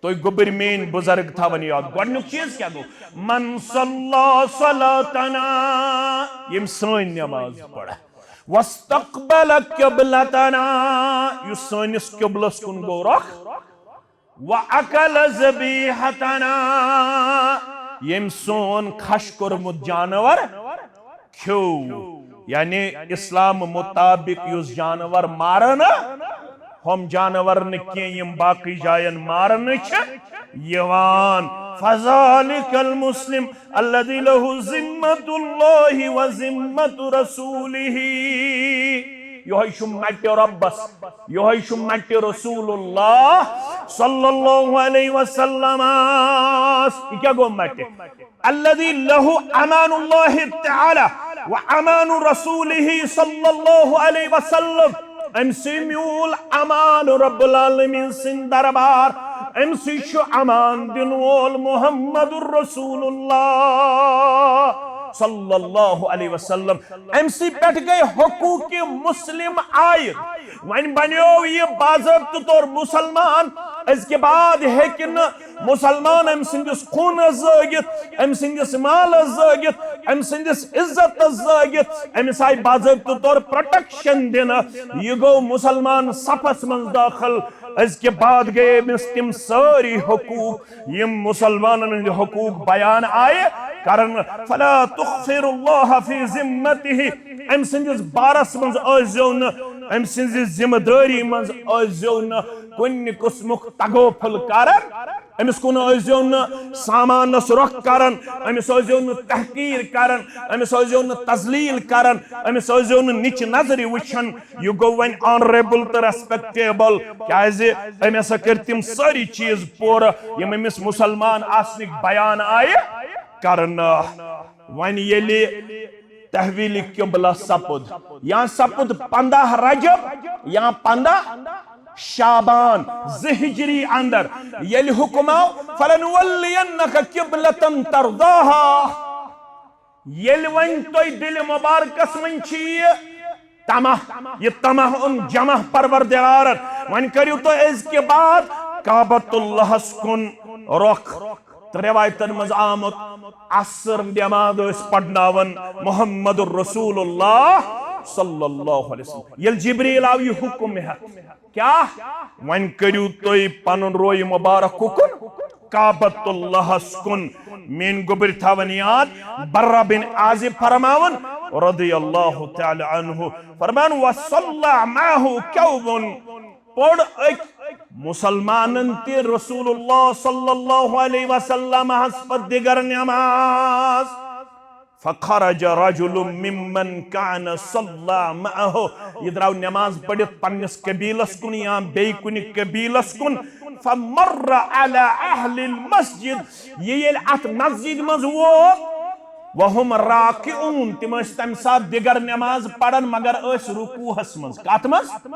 تُہۍ گوٚبٕرۍ میٲنۍ بُزرگ تھاوان یاد۔ گۄڈٕنیُک چیٖز کیٛاہ گوٚو؟ من صلی صلاتنا، ییٚمۍ سٲنۍ نماز پٔر۔ واستقبل قبلتنا، یُس سٲنِس قبلس کُن گوٚو رۄخ۔ وَأَكَلَ ذَبِيحَتَنَا، ییٚمۍ سون کھش کوٚرمُت جانور کھیوٚو، یعنی اسلام مطابق یُس جانور مارن، ہم جانور نہٕ کینٛہہ یِم باقٕے جاین مارنہٕ چھِ یِوان۔ فَذَلِكَ الْمُسْلِمُ الَّذِي لَهُ ذِمَّةُ اللَّهِ وَذِمَّةُ رَسُولِهِ۔ یِہوٚے چھُ مٹہِ رۄبس، یِہوٚے چھُ مٹہِ رسول اللہ صلی اللہ علیہ وسلمس۔ یہِ کیٛاہ گوٚو مٹہِ؟ الذي له امان الله تعالى وامان رسوله صلى الله عليه وسلم۔ أمۍ سٕے میوٗل امان رب العالمین سٕنٛدِ دربار۔ أمۍ سٕے چھُ امان دِنہٕ وول محمد رسول اللہ صلی اللہ علیہ وسلم۔ أمۍ سٕے پٮ۪ٹھ گٔے حقوق مسلم عائد۔ وۄنۍ بنیو یہِ باضٲبطہٕ طور مسلمان۔ أزکہِ بعد ہیٚکہِ نہٕ مسلمان أمۍ سٕنٛدِس خوٗنس زٲگِتھ، أمۍ سٕنٛدِس مالس زٲگِتھ، أمۍ سٕنٛدِس عزتس زٲگِتھ۔ أمِس آیہِ باضٲبطہٕ طور پروٹیکشن دِنہٕ۔ یہِ گوٚو مسلمان صفس منٛز دٲخل۔ أزکہِ بعد گٔے أمِس تِم سٲری حقوق، یِم مسلمانن ہٕنٛدۍ حقوق بیان آیہِ کرنہٕ۔ فلا تخفر اللہ فی ذمتہ۔ أمۍ سٕنٛدِس بارس منٛز ٲسۍزیو نہٕ، أمۍ سٕنٛزِ ذمہٕ دٲری منٛز ٲسۍزیو نہٕ کُنہِ قٕسمُک تغافل کران۔ أمِس کُن ٲسۍزیو نہٕ سامانس رۄخ کران، أمِس ٲسۍزیو نہٕ تحقیر کران، أمِس ٲسۍزیو نہٕ تذلیل کران، أمِس ٲسۍزیو نہٕ نِچہِ نظرِ وٕچھان۔ یہِ گوٚو وۄنۍ آنریبل تہٕ ریسپیکٹیبل، کیازِ أمۍ ہسا کٔرۍ تِم سٲری چیٖز پوٗرٕ، یِم أمِس مسلمان آسنٕکۍ بیان آیہِ کرنہٕ۔ وۄنۍ ییٚلہِ تحویل قبلہ سپُد، یا سپُد پندہ رجب یا پندہ شعبان، زٕ ہجری اندر، ییٚلہِ حکم آو، فلنولینک قبلة ترضاها، ییٚلہِ وۄنۍ تۄہہِ دِلہِ مبارکس منٛز چھِ یہِ طمع، یہِ طمع اوٚن جمع پروردگارن، وۄنۍ کٔرِو تُہۍ أزکہِ بعد کعبۃ اللہس کُن رۄخ۔ تہٕ رٮ۪وایتن منٛز آمُت، عصر نٮ۪ماز ٲسۍ پرناوان محمد رسول اللہ صلی اللہ علیہ وسلم۔ ییٚلہِ جبریل آو یہِ حکم ہٮ۪تھ، کیٛاہ؟ وۄنۍ کٔرِو تُہۍ پنُن روے مبارک کُکُن؟ کعبۃ اللہس کُن۔ میٲنۍ گوٚبرۍ تھاوان یاد، برہ بن عازب فرماوان رضی اللہ تعالی عنہ، فرمان، وصلی معه ثوب، پوٚر أکۍ مسلمانن تہِ رسول اللہ صلی اللہ علیہ وسلم ہس پتہٕ دِگر نماز۔ فخرج رجل ممن كان صلى معه، یہِ درٛاو نماز پٔرِتھ پننِس قبیلس کُن یا بیٚیہِ کُنہِ قبیلس کُن۔ فمر على اهل المسجد، یہِ ییٚلہِ اتھ مسجد منٛز ووت، وهم راکعون، تِم ٲسۍ تمہِ ساتہٕ دِگر نماز پران مگر ٲسۍ رکوعس منٛز۔ کتھ منٛز؟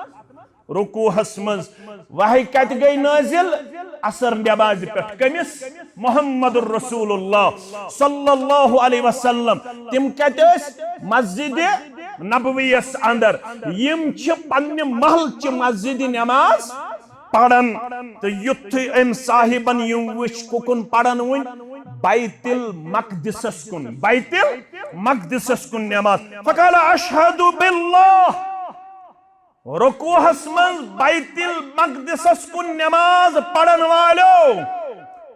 رکوعس منٛز۔ وحی کتہِ گٔے نٲزِل؟ عصر نمازِ پٮ۪ٹھ۔ کٔمِس؟ محمد رسول اللہ صلی اللہ علیہ وسلم۔ تِم کتہِ ٲسۍ؟ مسجد نبویس اندر۔ یِم چھِ پننہِ محلہٕ چہِ مسجدِ نماز پران۔ تہٕ یُتھُے أمۍ صاحبن یِم وٕچھ، کُکُن پران وٕنۍ؟ بیت المقدسس کُن، بیت المقدسس کُن نماز۔ فقال، اشہد باللہ، رکوعس منٛز بیت المقدسس کُن نماز پرن والو،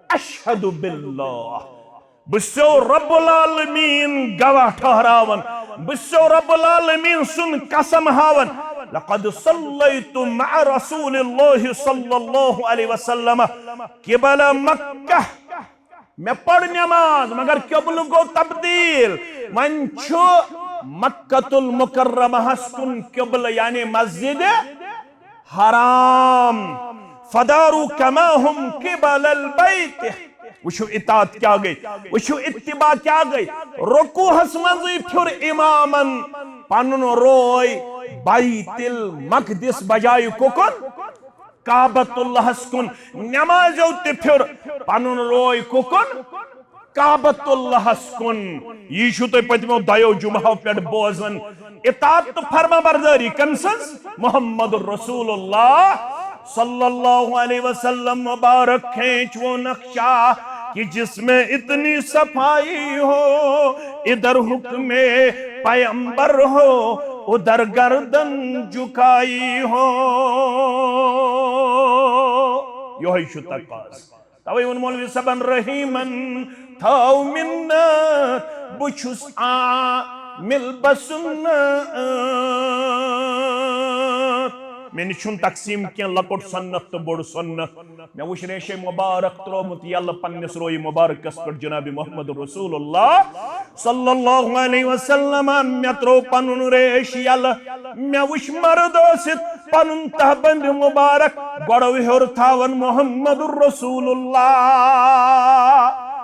اشہد باللہ، بہٕ چھُسو رب العالمین گواہ ٹھہراوان، بہٕ چھُسو رب العالمین سُنٛد قسم ہاوان، لقد صلیت مع رسول اللہ صلی اللہ علیہ وسلم قبل مکہ۔ مےٚ پٔر نماز، مگر قبلہٕ گوٚو تبدیل۔ وۄنۍ چھُ مکۃ المکرمہس کُن قبلہٕ، یعنی مسجد حرام۔ فداروا کما هم قبل البیت۔ وٕچھِو اطاعت کیٛاہ گٔے، وٕچھِو اتباع کیٛاہ گٔے۔ رکوعس منٛزٕے پھیُر امامن پنُن روے بیت المقدس بجایہِ کُکُن؟ کعبۃ اللہس کُن۔ نمازیو تہِ پھِر پنُن روے کُکُن؟ کعبۃ اللہس کُن۔ یی چھُو تُہۍ پٔتمیو دۄیو جمعہو پٮ۪ٹھ بوزان۔ اطاعت تہٕ فرما بردٲری کٔمۍ سٕنٛز؟ محمد رسول اللہ صلی اللہ علیہ وسلم مبارک کھینچ وہ نقشہ کہ جس میں اتنی صفائی ہو، ادھر حکم پیمبر ہو، ادھر گردن جھکائی ہو۔ یہوے چھُ تقاضہٕ۔ توے ووٚن مولوی صٲبن، رحیمن تھاو منت، بہٕ چھُس عامل بسنت۔ مےٚ نِش چھُنہٕ تقسیٖم کینٛہہ، لۄکُٹ سنت تہٕ بوٚڑ سنت۔ مےٚ وٕچھ ریشے مبارک ترٛوومُت یَلہٕ پننِس رویہِ مبارکس پٮ۪ٹھ جناب محمد رسول اللہ صلی اللہ علیہ وسلم۔ مےٚ ترٛوو پنُن ریش یَلہٕ، مےٚ وٕچھ مرد ٲسِتھ پنُن تہبند مبارک گۄڈو ہیوٚر تھاوان محمد رسول اللہ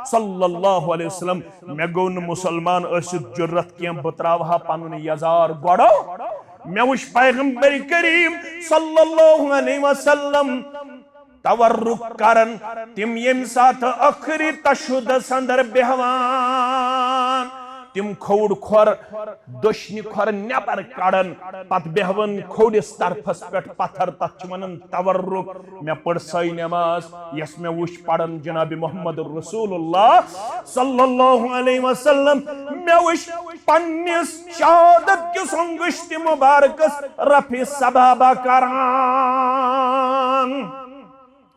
صلی اللہ علیہ وسلم۔ مےٚ گوٚو نہٕ مسلمان ٲسِتھ جُرت کینٛہہ، بہٕ ترٛاوہا پنُن یزار گۄڈو مےٚ وٕچھ پیغمبر کریم صلی اللہ علیہ وسلم تورک کران، تِم ییٚمہِ ساتہٕ ٲخری تشہدس اندر بیہوان، تِم کھووُر کھۄر، دٔچھنہِ کھۄر نٮ۪بر کڑان، پتہٕ بیہوان کھوورِس طرفس پٮ۪ٹھ پتھر، تتھ چھِ ونان تورک۔ مےٚ پٔر سۄے نماز، یۄس مےٚ وٕچھ پران جناب محمد رسول اللہ صلی اللہ علیہ وسلم۔ مےٚ وٕچھ پننِس شہادت کِس انگشتِ مبارکس رفع سبابہ کران۔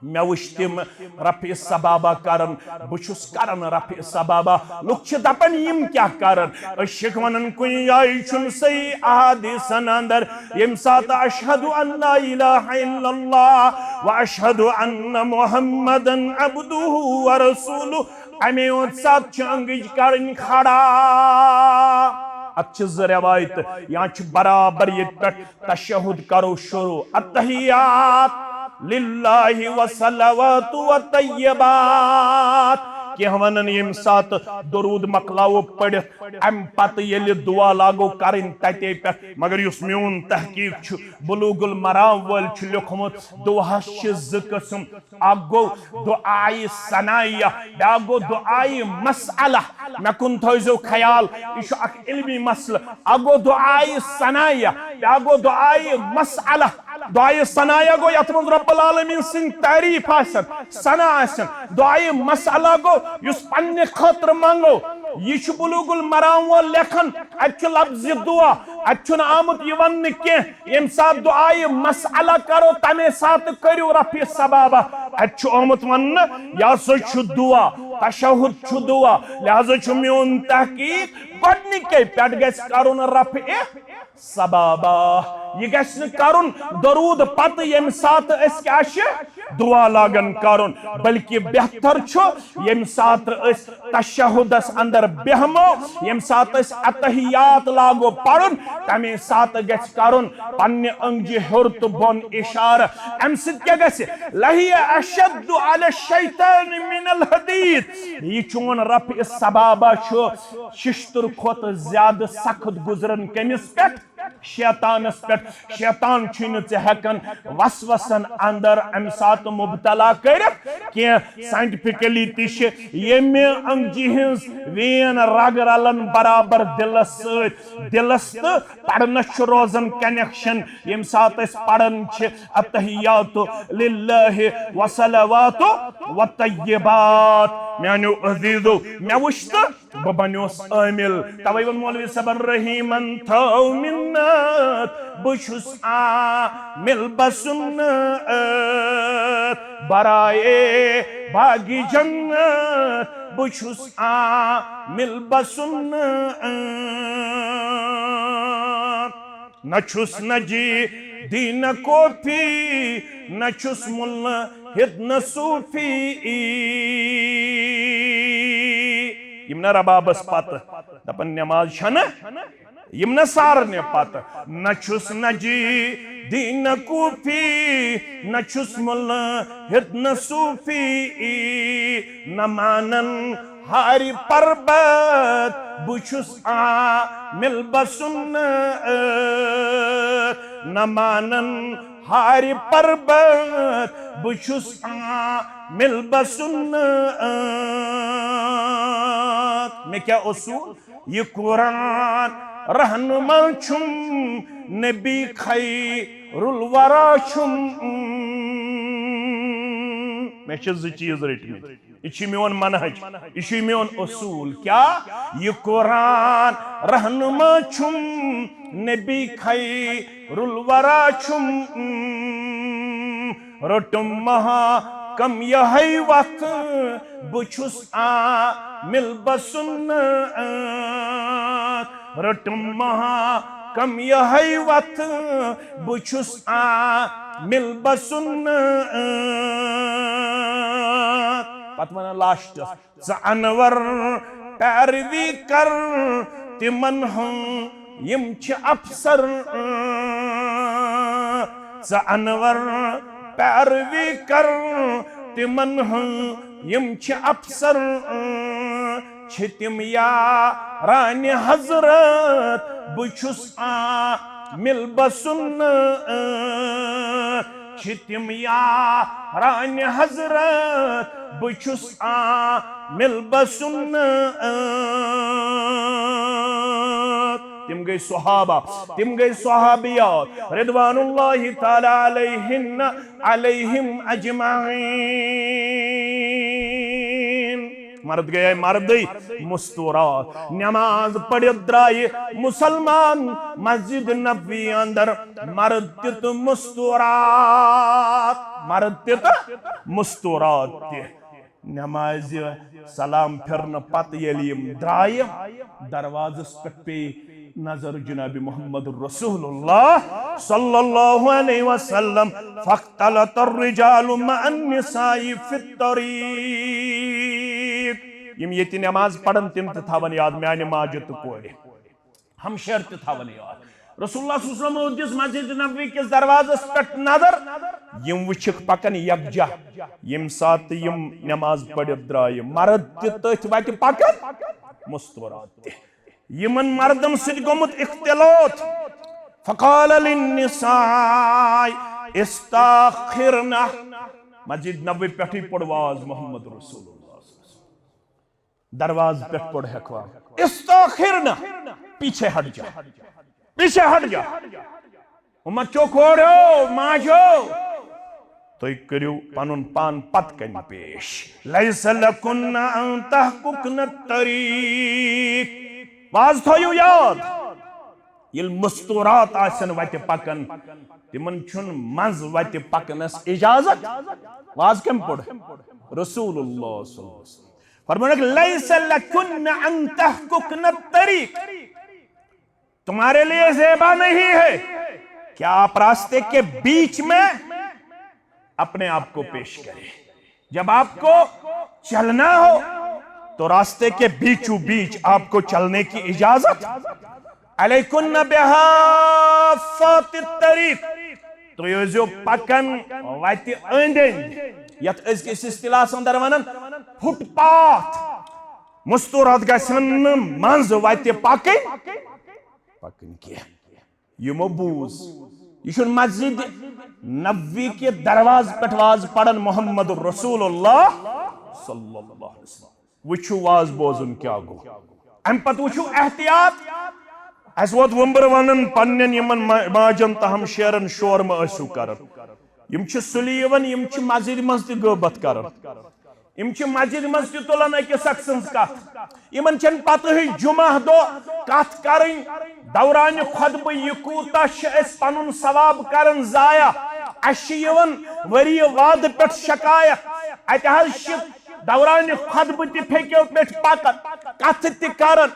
مےٚ وٕچھ تِم رفع سبابہ کران، بہٕ چھُس کران رفع سبابہ۔ لُکھ چھِ دپان، یِم کیٛاہ کران؟ أسۍ چھِکھ ونان، کُنہِ جایہِ چھُنہٕ صحیح احادیثن اندر، ییٚمہِ ساتہٕ اشہد ان لا الہ الا اللہ و اشہد ان محمدن عبدہ و رسولہ، امی یوت ساتہٕ چھِ انگٕج کڑٕنۍ کھڑا۔ اتھ چھِ زٕ روایتہٕ، یا چھِ برابر ییٚتہِ پٮ۪ٹھ تشہد کرو شروع، التحیات للہ و صلوات و طیبات۔ کینٛہہ ونان ییٚمہِ ساتہٕ درود مۄکلاوو پٔرِتھ، امہِ پتہٕ ییٚلہِ دعا لاگو کرٕنۍ تتے پٮ۪ٹھ، مگر یُس میون تحقیق چھُ، بلوغ المرام وٲلۍ چھُ لیوٚکھمُت، دعاہس چھِ زٕ قٕسم۔ اکھ گوٚو دعائے ثنائیہ، بیاکھ گوٚو دعائے مسئلہ۔ مےٚ کُن تھٲیزیو خیال، یہِ چھُ اکھ علمی مسئلہٕ۔ اکھ گوٚو دعائے ثنائیہ، بیاکھ گوٚو دعائے مسئلہ۔ دعائے ثنائیہ گوٚو یتھ منٛز رب العالمین سٕنٛدۍ تعریف آسن، ثنا آسن۔ دعائے مسئلہ گوٚو یُس پننہِ خٲطرٕ منٛگو۔ یہِ چھُ بلوغ المرام وول لیکھان، اتہِ چھُ لفظ دعا، اتہِ چھُنہٕ آمُت یہِ وننہٕ کینٛہہ۔ ییٚمہِ ساتہٕ دعائے مسئلہ کرو، تمے ساتہٕ کٔرِو رفع سبابہ۔ اتہِ چھُ آمُت وننہٕ، یہِ ہسا چھُ دعا، تشہد چھُ دعا، لہذا چھُ میون تحقیق گۄڈنِکے پٮ۪ٹھ گژھِ کرُن رفع سبابہ۔ یہِ گژھِ نہٕ کرُن درود پتہٕ، ییٚمہِ ساتہٕ أسۍ کیٛاہ چھِ دعا لاگان کرُن، بلکہِ بہتر چھُ ییٚمہِ ساتہٕ أسۍ تشہدس اندر بیہمو، ییٚمہِ ساتہٕ أسۍ اتحیات لاگو پرُن، تمے ساتہٕ گژھِ کرُن پننہِ أنگجہِ ہیوٚر تہٕ بۄن اشارٕ۔ امہِ سۭتۍ کیٛاہ گژھِ؟ لہی اشد علی الشیطان من الحدید۔ یہِ چون رفع سبابہ چھُ ششتٕر کھۄتہٕ زیادٕ سخت گزران کٔمِس پٮ۪ٹھ؟ شیطانس پٮ۪ٹھ۔ شیطان چھُے نہٕ ژےٚ ہٮ۪کان وسوسن اندر امہِ ساتہٕ مبتلا کٔرِتھ کینٛہہ۔ سائنٹیفکلی تہِ چھِ ییٚمہِ أنگجہِ ہٕنٛز وین رگ رلان برابر دلس سۭتۍ، دلس تہٕ پرنس چھُ روزان کنیکشن۔ ییٚمہِ ساتہٕ أسۍ پران چھِ التحیات للہ والصلوات والطیبات۔ میانیو عزیزو، مےٚ وٕچھ تہٕ بہٕ بنیوس عامل۔ توے ووٚن مولوی صٲبن، رحیمن تھٲو منت، بہٕ چھُس عامل بسنت۔ برائے باغ جنت، بہٕ چھُس عامل بسنت۔ نہ چھُس نجی دین کوفی، نہ چھُس ملحد نہ صوفی۔ یِم نہ ربابس پتہٕ دپان نماز چھنہٕ، یِم نہ سارنہِ پتہٕ۔ نہ چھُس نجی دین کوفی، نہ چھُس ملحد نہ صوفی، نہ مانن ہارِ پربت، بہٕ چھُس عامل بسنت۔ نہ مانن ہارِ پربت، بہٕ چھُس عامل بسنت۔ مےٚ کیٛاہ اصوٗل؟ یہِ قرآن رہنما چھُم، نبی خیر الورا چھُم۔ مےٚ چھِ زٕ چیٖز رٔٹمٕتۍ۔ یہِ چھُ میون منہج، یہِ چھُ میون اصوٗل۔ کیٛاہ؟ یہِ قرآن رہنما چھُم، نبی خیر الورا چھُم۔ رٔٹٕم محکم یِہوٚے وَتھ، بہٕ چھُس عامل بسنت۔ رٔٹٕم محکم یِہوٚے وَتھ، بہٕ چھُس عامل بسنت۔ پتہٕ وَنان لاسٹَس، ژٕ انور پیروی کر تِمن ہٕنٛز، یِم چھِ افسر۔ ژٕ انور پیروی کر تِمن ہٕنٛز، یِم چھِ افسر۔ چھِ تِم یارانہِ حضرت، بہٕ چھُس عامل مِلبَسُن چھِ تِم یارانِ حضرت، بہٕ چھُس عامِل بَسُن۔ تِم گٔے صحابہ، تِم گٔے صحابیات، رضوان اللہ تعالیٰ علیہن، علیہم اجمعین۔ مرد گٔیے مردٕے مستورات، نماز پٔرِتھ درٛایہِ مسلمان مسجد نبوی اندر، مرد تہِ تہٕ مستورات، مرد تہِ تہٕ مستورات تہِ۔ نمازِ سلام پھرنہٕ پتہٕ ییٚلہِ یِم درٛایہِ، دروازس پٮ۪ٹھ پیٚیہِ نظر جناب محمد رسول اللہ صلی اللہ علیہ وسلم، فاختلط الرجال مع النساء فی الطریق۔ یِم ییٚتہِ نماز پرن، تِم تہِ تھاون یاد، میانہِ ماجہِ تہٕ کورِ، ہمشیر تہِ تھاون یاد۔ رسول اللہ صلی اللہ علیہ وسلم دِژ مسجد نبوی کِس دروازس پٮ۪ٹھ نظر، یِم وٕچھِکھ پکان یکجا۔ ییٚمہِ ساتہٕ یِم نماز پٔرِتھ درٛایہِ، مرد تہِ تٔتھۍ وتہِ پکان، مستورات تہِ۔ یِمن مردن سۭتۍ گوٚمُت اختلاط۔ فقال للنساء استاخرن۔ مسجد نبوی پٮ۪ٹھٕے پوٚر واز محمد رسول اللہ۔ دروازٕ پٮ۪ٹھ پوٚر ہیٚکوا، استاخرن، پیچھے ہٹ جا، پیچھے ہٹ جا۔ امت چو کورو، ماجو، تُہۍ کٔرِو پنُن پان پتہٕ کنہِ پیش۔ لیس لکن ان تحققن الطریق۔ واز تھٲیِو یاد، ییٚلہِ مستورات آسن وتہِ پکان، تِمن چھُنہٕ منٛز وتہِ پکنس اجازت۔ واز کٔمۍ پوٚر؟ رسول اللہ صلی اللہ علیہ وسلم۔ فرمایا کہ لیس لکن ان تحققن الطریق، تمہارے لیے زیبا نہیں ہے کہ آپ راستے کے بیچ میں اپنے آپ کو پیش کریں۔ جب آپ کو چلنا ہو تو راستے کے بیچوں بیچ آپ کو چلنے کی اجازت۔ علیکن بحافات الطریق، تُہۍ ٲسۍزیو پکان وتہِ أنٛدۍ أنٛدۍ، یتھ أزکِس اصطلاحس اندر ونان فٹ پاتھ۔ مستورات گژھن نہٕ منٛز وتہِ پکٕنۍ، پکٕنۍ کینٛہہ۔ یِمو بوٗز، یہِ چھُنہٕ مسجد نبوی کہِ دروازٕ پٮ۪ٹھ واز پران محمد رسول اللہ صلی اللہ علیہ وسلم۔ وٕچھِو واز بوزُن کیٛاہ گوٚو۔ امہِ پتہٕ وٕچھِو احتیاط۔ اسہِ ووت وُمبر ونان پننٮ۪ن یِمن ما-، ماجن تہٕ ہمشیرن شور مہ ٲسِو کران۔ یِم چھِ سُلہِ یِوان، یِم چھِ مسجدِ منٛز تہِ غٲبت کران۔ یِم چھِ مسجدِ منٛز تہِ تُلان أکِس اکھ سٕنٛز کتھ۔ یِمن چھنہٕ پتہٕے جمعہ دۄہ کتھ کرٕنۍ۔ دورانِ خطبہٕ یہِ کوٗتاہ چھِ أسۍ پنُن ثواب کران ضایع۔ اسہِ چھِ یِوان ؤری وادٕ پٮ۪ٹھ شکایت، اتہِ حظ چھِ دورانِ خطبہٕ تہِ پھیٚکیو پٮ۪ٹھ پکان، کتھٕ تہِ کران۔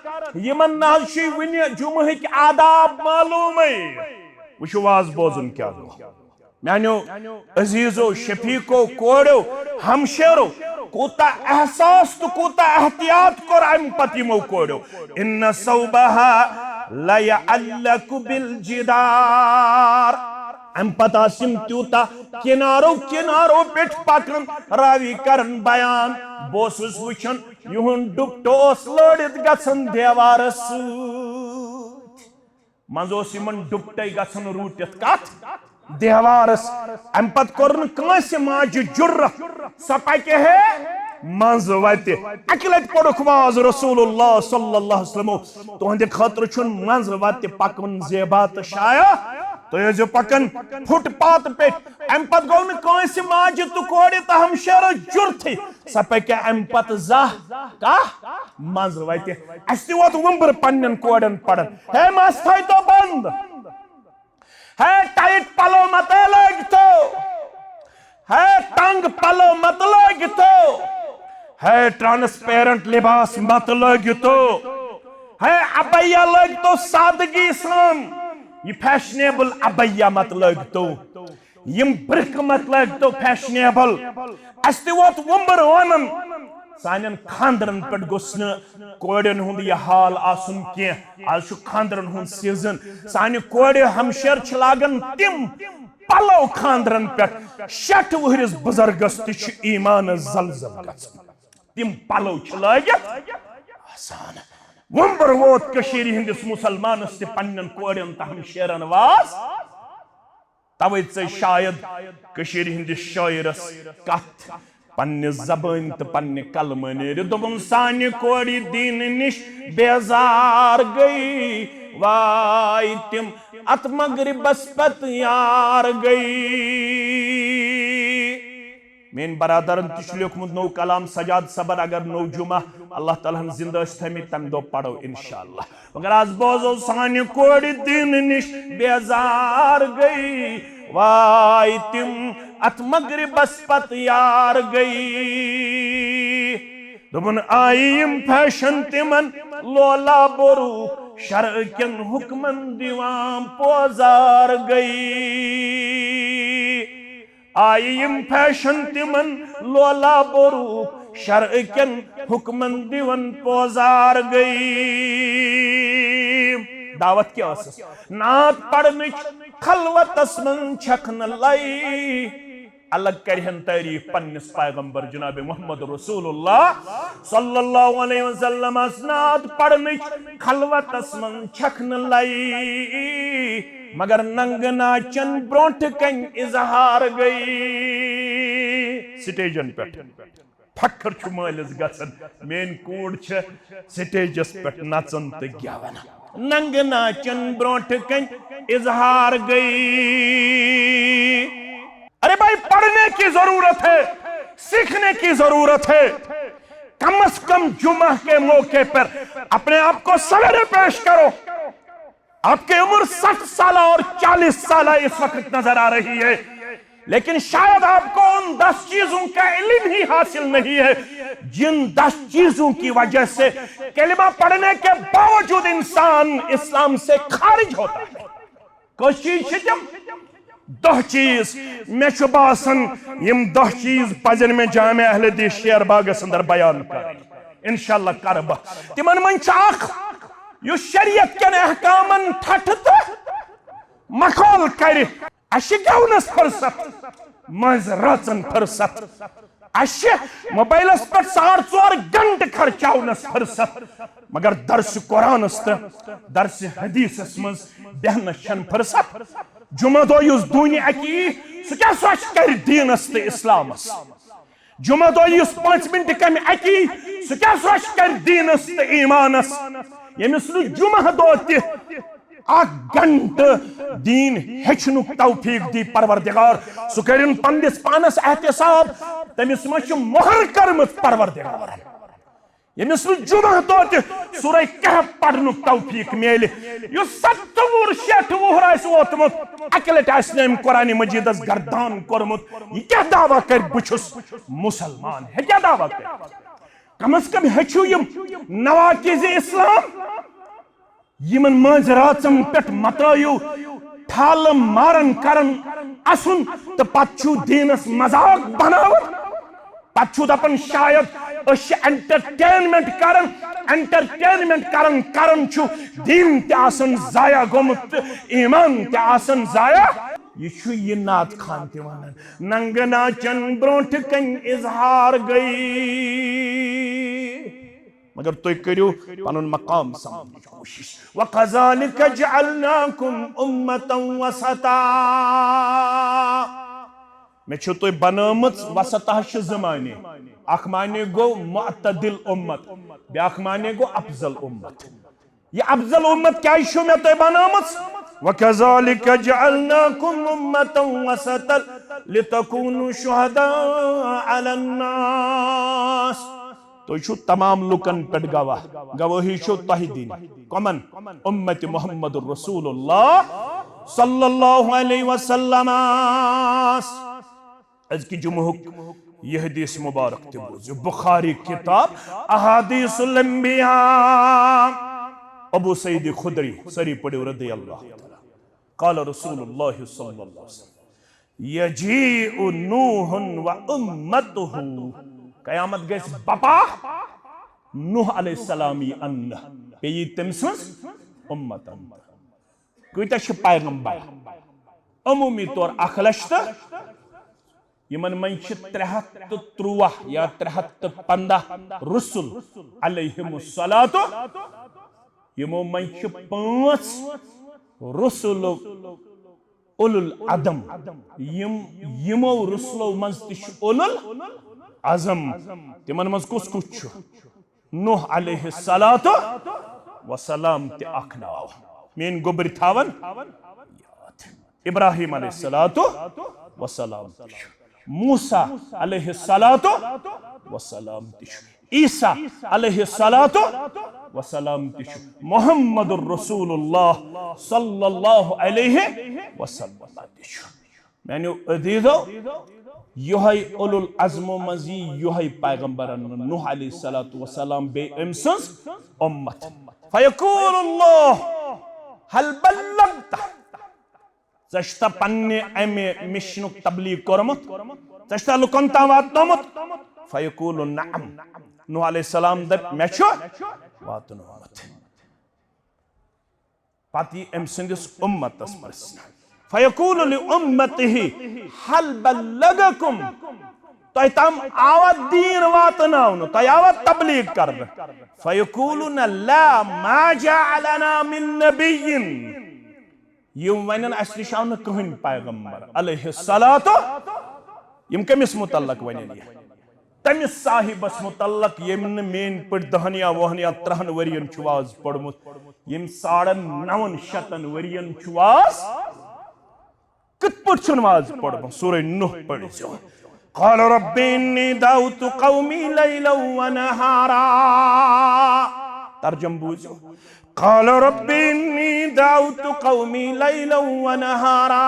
یِمن نہ حظ چھُے وُنہِ جمعہٕکۍ آداب معلومٕے۔ وٕچھِو واز بوزُن کیٛاہ گوٚو۔ میانیو عزیزو، شفیقو، کوریو، ہمشیرو، کوٗتاہ احساس تہٕ کوٗتاہ احتیاط کوٚر امہِ پتہٕ یِمو کوریو۔ ان ثوبها لیعلق بالجدار۔ امہِ پتہٕ آسہٕ یِم تیوٗتاہ کنارو کنارو پٮ۪ٹھ پکان، راوی کران بیان، بہٕ اوسُس وٕچھان یِہُنٛد ڈُپٹہٕ اوس لٲرِتھ گژھان دیوارس سۭتۍ۔ منٛزٕ اوس یِمن ڈُپٹے گژھان روٗٹِتھ کتھ دیوارس۔ امہِ پتہٕ کوٚر نہٕ کٲنٛسہِ ماجہِ جُرت، سۄ پکہِ ہے منٛزٕ وتہِ۔ اکہِ لٹہِ پوٚرُکھ واز رسول اللہ صلی اللہ علیہ وسلمو، تُہنٛدِ خٲطرٕ چھُنہٕ منٛزٕ وتہِ پکُن زیبا تہٕ شایع، تُہۍ ٲسۍزیو پکان فٹ پاتھ پٮ۪ٹھ۔ امہِ پتہٕ گوٚو نہٕ کٲنٛسہِ ماجہِ تہٕ کورِ تہٕ ہمشیرس جُرتھٕے، سۄ پکہِ امہِ پتہٕ زانٛہہ کانٛہہ منٛزٕ وتہِ۔ اسہِ تہِ ووت وُمبر پننٮ۪ن کورٮ۪ن پران، ہے مس تھٲیتو بنٛد، ہے ٹایٹ پلو متہٕ لٲگتو، ہے تنگ پلو متہٕ لٲگتو، ہے ٹرانسپیرنٹ لباس متہٕ لٲگتو، ہے ابیا لٲگتو سادگی سان۔ یہِ فیشنیبل ابیا متہٕ لٲگتو، یِم برقہٕ متہٕ لٲگتو فیشنیبل۔ اسہِ تہِ ووت وُمبر ونان، سانٮ۪ن خاندرن پٮ۪ٹھ گوٚژھ نہٕ کورٮ۪ن ہُنٛد یہِ حال آسُن کینٛہہ۔ از چھُ خاندرن ہُنٛد سیزن۔ سانہِ کورِ ہمشیر چھِ لاگان تِم پلو خاندرن پٮ۪ٹھ، شیٹھ وُہرِس بُزرگس تہِ چھُ ایمان زلزل گژھان۔ تِم پلو چھِ لٲگِتھ آسان۔ وۄمبر ووت کٔشیٖرِ ہٕنٛدِس مُسلمانس تہِ پننٮ۪ن کورٮ۪ن تہم شیرن واز۔ توے ژٔج شاید کٔشیٖرِ ہٕنٛدِس شٲعرس کتھ پننہِ زبٲنۍ تہٕ پننہِ قلمہٕ نیرِ۔ دوٚپُن، سانہِ کورِ دیٖنہٕ نِش بیزار گٔے، واے تِم اتھ مغربس پتہٕ یار گٔے۔ میٲنۍ برادرن تہِ چھُ لیوٗکھمُت نوٚو کلام سجاد صٲبن، اگر نوٚو جمعہ اللہ تعالیٰ ہن زندٕ ٲسۍ تھٲومٕتۍ، تمہِ دۄہ پرو انشاءاللہ۔ مگر از بوزو، سانہِ کورِ دیٖنہٕ نِش بیزار گٔے، واے تِم اتھ مغربس پتہٕ یار گٔے۔ دوٚپُن، آیہِ یِم فیشن تِمن لولا بوروٗ، شرع کٮ۪ن حُکمن دِوان پوزار گٔے۔ آیہِ یِم فیشن تِمن لولا بوروٗ، شرع کٮ۪ن حُکمن دِوان پوزار گٔے۔ دعوت کیٛاہ ٲسٕس؟ نعت پرنٕچ خلوتس منٛز چھکھ نہٕ لے۔ الگ کرِہن تعریف پننِس پیغمبر جناب محمد رسول اللہ صلی اللہ علیہ وسلمس۔ نعت پرنٕچ خلوتس منٛز چھکھ نہٕ لے، مگر ننگہٕ ناچن برونٹھ کنۍ اظہار گٔے۔ سٹیجن پٮ۪ٹھ فخر چھُ مٲلِس گژھان، میٲنۍ کوٗر چھےٚ سٹیجس پٮ۪ٹھ نژان تہٕ گٮ۪وان۔ ننگہٕ ناچن برونٹھ کنۍ اظہار گٔے۔ ارے بھائی، پڑھنے کی ضرورت ہے، سیکھنے کی ضرورت ہے۔ کم از کم جمعہ کے موقع پر اپنے آپ کو سویرے پیش کرو۔ آپ کی عمر سٹھ سالہ اور چالیس سالہ اس وقت نظر آ رہی ہے، لیکن شاید آپ کو ان دس چیزوں کا علم ہی حاصل نہیں ہے، جن دس چیزوں کی وجہ سے کلمہ پڑھنے کے باوجود انسان اسلام سے خارج ہوتا ہے۔ کٔژ چیٖز چھِ تِم؟ دَہ چیٖز۔ مےٚ چھُ باسان، یِم دَہ چیٖز پَزَن مےٚ جامع اہل حدیث شیر باغَس اندر بیان کرٕنۍ۔ انشاءاللہ کرٕ بہٕ۔ تِمَن منٛز چھِ اکھ، یُس شریعت کٮ۪ن احکامَن ٹھٹھٕ تہٕ مخول کرِ۔ اَسہِ چھِ گٮ۪ونَس فرصت، مٲنٛزِ رٲژَن فرصت۔ اَسہِ چھِ موبایلَس پٮ۪ٹھ ساڑ ژور گھنٹہٕ خرچاونَس فرصت، مگر درس قرآنَس تہٕ درس حدیثَس منٛز بیٚہنَس چھَنہٕ فرصت۔ جمعہ دۄہ یُس دُنہِ اَکہِ یی، سُہ کیٛاہ سُہ اَسہِ کَرِ دیٖنَس تہٕ اِسلامَس؟ جمعہ دۄہ یُس پانٛژِ مِنٹہِ کَمہِ اَکہِ یی، سُہ کیٛاہ سُہ اَسہِ کَرِ دیٖنَس تہٕ ایٖمانَس؟ ییٚمِس نہٕ جمعہ دۄہ تہِ اکھ گھنٹہٕ دیٖن ہیٚچھنُک توفیق دی پروردگار، سُہ کٔرِن پننِس پانس احتساب، تٔمِس منٛز چھِ مۄہر کٔرمٕژ پروردگارن۔ ییٚمِس نہٕ جمعہ دۄہ تہِ سورہ کہف پرنُک توفیق میلہِ، یُس ستتھ وُہُر شیٹھ وُہُر آسہِ ووتمُت، اکہِ لٹہِ آسہِ نہٕ أمۍ قرآن مجیدس گردان کوٚرمُت، یہِ کیٛاہ دعویٰ کرِ، بہٕ چھُس مسلمان؟ ہے کیٛاہ دعویٰ کرِ؟ کم از کم ہیٚچھِو یِم نواقض اسلام۔ یِمن مٲنٛزِ رٲژن پٮ۪ٹھ مترٲیِو ٹھالہٕ مارن کران اسُن تہٕ پتہٕ چھِو دیٖنس مذاق بناوان۔ پتہٕ چھِو دپان شاید أسۍ چھِ entertainment کران، entertainment کران کران چھُ دیٖن تہِ آسان ضایع گوٚمُت تہٕ ایٖمان تہِ آسان ضایع۔ یہِ چھُ یہِ نعت خوان تہِ ونان، ننگہٕ ناچن برونٛٹھ کنہِ اظہار گٔے۔ مگر تُہۍ کٔرِو پنُن مقام سمجھنٕچ کوٗشِش۔ وَكَذَلِكَ جَعَلْنَاكُمْ أُمَّةً وَسَطًا۔ مےٚ چھُو تُہۍ بنٲومٕژ وسطہ چھِ زٕ معنی۔ اکھ معنی گوٚو معتدل اُمت، بیٛاکھ معنی گوٚو افضل اُمت۔ یہِ افضل اُمت کیٛازِ چھُو مےٚ تۄہہِ بنٲومٕژ؟ وَكَذَلِكَ جَعَلْنَاكُمْ أُمَّةً وَسَطًا لِتَكُونُوا شُهَدَاءَ عَلَى النَّاسِ۔ تُہۍ چھِو تمام لُکن پٮ۪ٹھ گواہ، گوٲہی چھِو تۄہہِ دِنۍ۔ کمن؟ اُمتِ محمد رسول اللہ صلی اللہ علیہ وسلمس۔ أزکہِ جمعہُک یہِ حدیث مبارک تہِ بوٗزِو، بخاری کتاب احادیث الانبیاء، ابو سعید خدری، سٲری پٔرِو رضی اللہ تعالیٰ۔ قال رسول اللہ صلی اللہ علیہ وسلم، یجیء نوح و امتہ، قیامت گژھِ بپا، نوح علیہ السلام یی اننہٕ، بیٚیہِ یی تٔمۍ سٕنٛز اُمت اننہٕ۔ کۭتیاہ چھِ پیغمبر؟ عموٗمی طور اکھ لچھ تہٕ یِمن منٛز چھِ ترٛےٚ ہتھ تہٕ ترٛواہ یا ترٛےٚ ہتھ تہٕ پنٛداہ رسل علیہم الصلوۃ یِمو منٛز چھِ پانٛژھ رسل اولو العزم، یِم، یِمو رسلو منٛز تہِ چھُ اولو العزم۔ تِمن منٛز کُس کُس چھُ؟ نوح علیہ الصلوۃ والسلام تہِ اکھ ناو۔ میٲنۍ گوٚبرۍ تھاون یاد۔ ابراہیم علیہ الصلوۃ والسلام تہِ چھُ۔ موسیٰ علیہ الصلوۃ والسلام تہِ چھُ۔ عیسیٰ علیہ الصلوۃ والسلام تہِ چھُ۔ محمد رسول اللہ صلی اللہ علیہ وسلم تہِ چھُ۔ میانیو عزیزو، یہے اولو العزمو منٛز یی یہے پیغمبرن نوح علیہ الصلوۃ والسلام بیٚیہِ أمۍ سٕنٛز امت۔ فیقول اللہ، هل بلغت؟ ژےٚ چھُتھا پننہِ امہِ مشنُک تبلیغ کوٚرمُت؟ ژےٚ چھُتھا لُکن تام واتنومُت؟ فیقول نعم۔ نوح علیہ السلام دپہِ، مےٚ چھُ واتنومُت۔ پتہٕ یی أمۍ سٕنٛدِس اُمتس پرژھنہٕ۔ فیقول لامتہ، هل بلغکم؟ تۄہہِ تام آوا دیٖن واتناونہٕ؟ تۄہہِ آوا تبلیغ کرنہٕ؟ فیقولون لا، ما جاءنا من نبی۔ یِم ونن، اسہِ نِش آو نہٕ کٕہٕنۍ پیغمبر علیہ الصلوۃ۔ یِم کٔمِس متعلق ونن یہِ؟ تٔمِس صاحبس متعلق، ییٚمۍ نہٕ میٲنۍ پٲٹھۍ دہن یا وُہن یا ترہن ؤرین چھُ واز پوٚرمُت، ییٚمۍ ساڑن نون شتن ؤرین چھُ واز۔ کِتھ پٲٹھۍ چھُنہٕ واز پوٚرمُت؟ سورہ نوح پٔرِزیو۔ قال رب انی دعوت قومی لیلا و نہارا۔ ترجم بوٗزِو۔ قال رب انی دعوت قومی لیلا و نہارا۔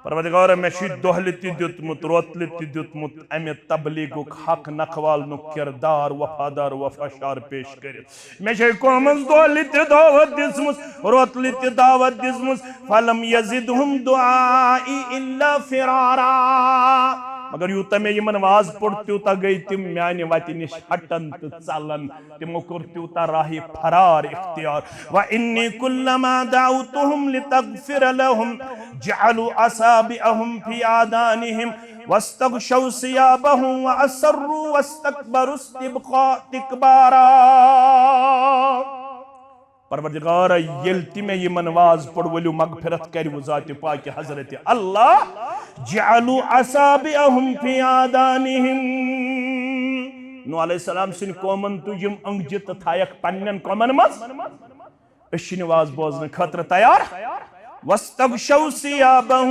پروردگارا، مےٚ چھُے دۄہلہِ تہِ دیُتمُت، روتلہِ تہِ دیُتمُت، امہِ تبلیغُک حق نکھوالنُک کردار وفادار وفاشار پیش کٔرِتھ۔ مےٚ چھے قومس دۄہلہِ تہِ دعوت دِژمٕژ، روتلہِ تہِ دعوت دِژمٕژ۔ فلم یزدہم دعائی الا فرارا۔ مگر یوٗتاہ مےٚ یِمن واز پوٚر، تیوٗتاہ گٔے تِم میانہِ وتہِ نِش ہٹن تہٕ ژلن۔ تِمو کوٚر تیوٗتاہ راہِ فرار اختیار۔ وانی کلما دعوتہم لتغفر لہم جعلوا اصابعہم فی آذانہم واستغشوا ثیابہم واسروا واستکبروا استبقا-، استکبارا۔ پروردگارا، ییٚلہِ تہِ مےٚ یِمن واز پوٚر، ؤلِو مغفرت کٔرِو ذاتِ پاکہِ حضرت اللہ، جعلوا اصابعہم فی آذانہم۔ نوح علیہ السلام سٕنٛدۍ قومن تُج یِم أنٛگجہِ تہٕ تھایکھ پننٮ۪ن کۄمن منٛز۔ أسۍ چھِ نہٕ واز بوزنہٕ خٲطرٕ تیار۔ واستغشوا ثیابہم،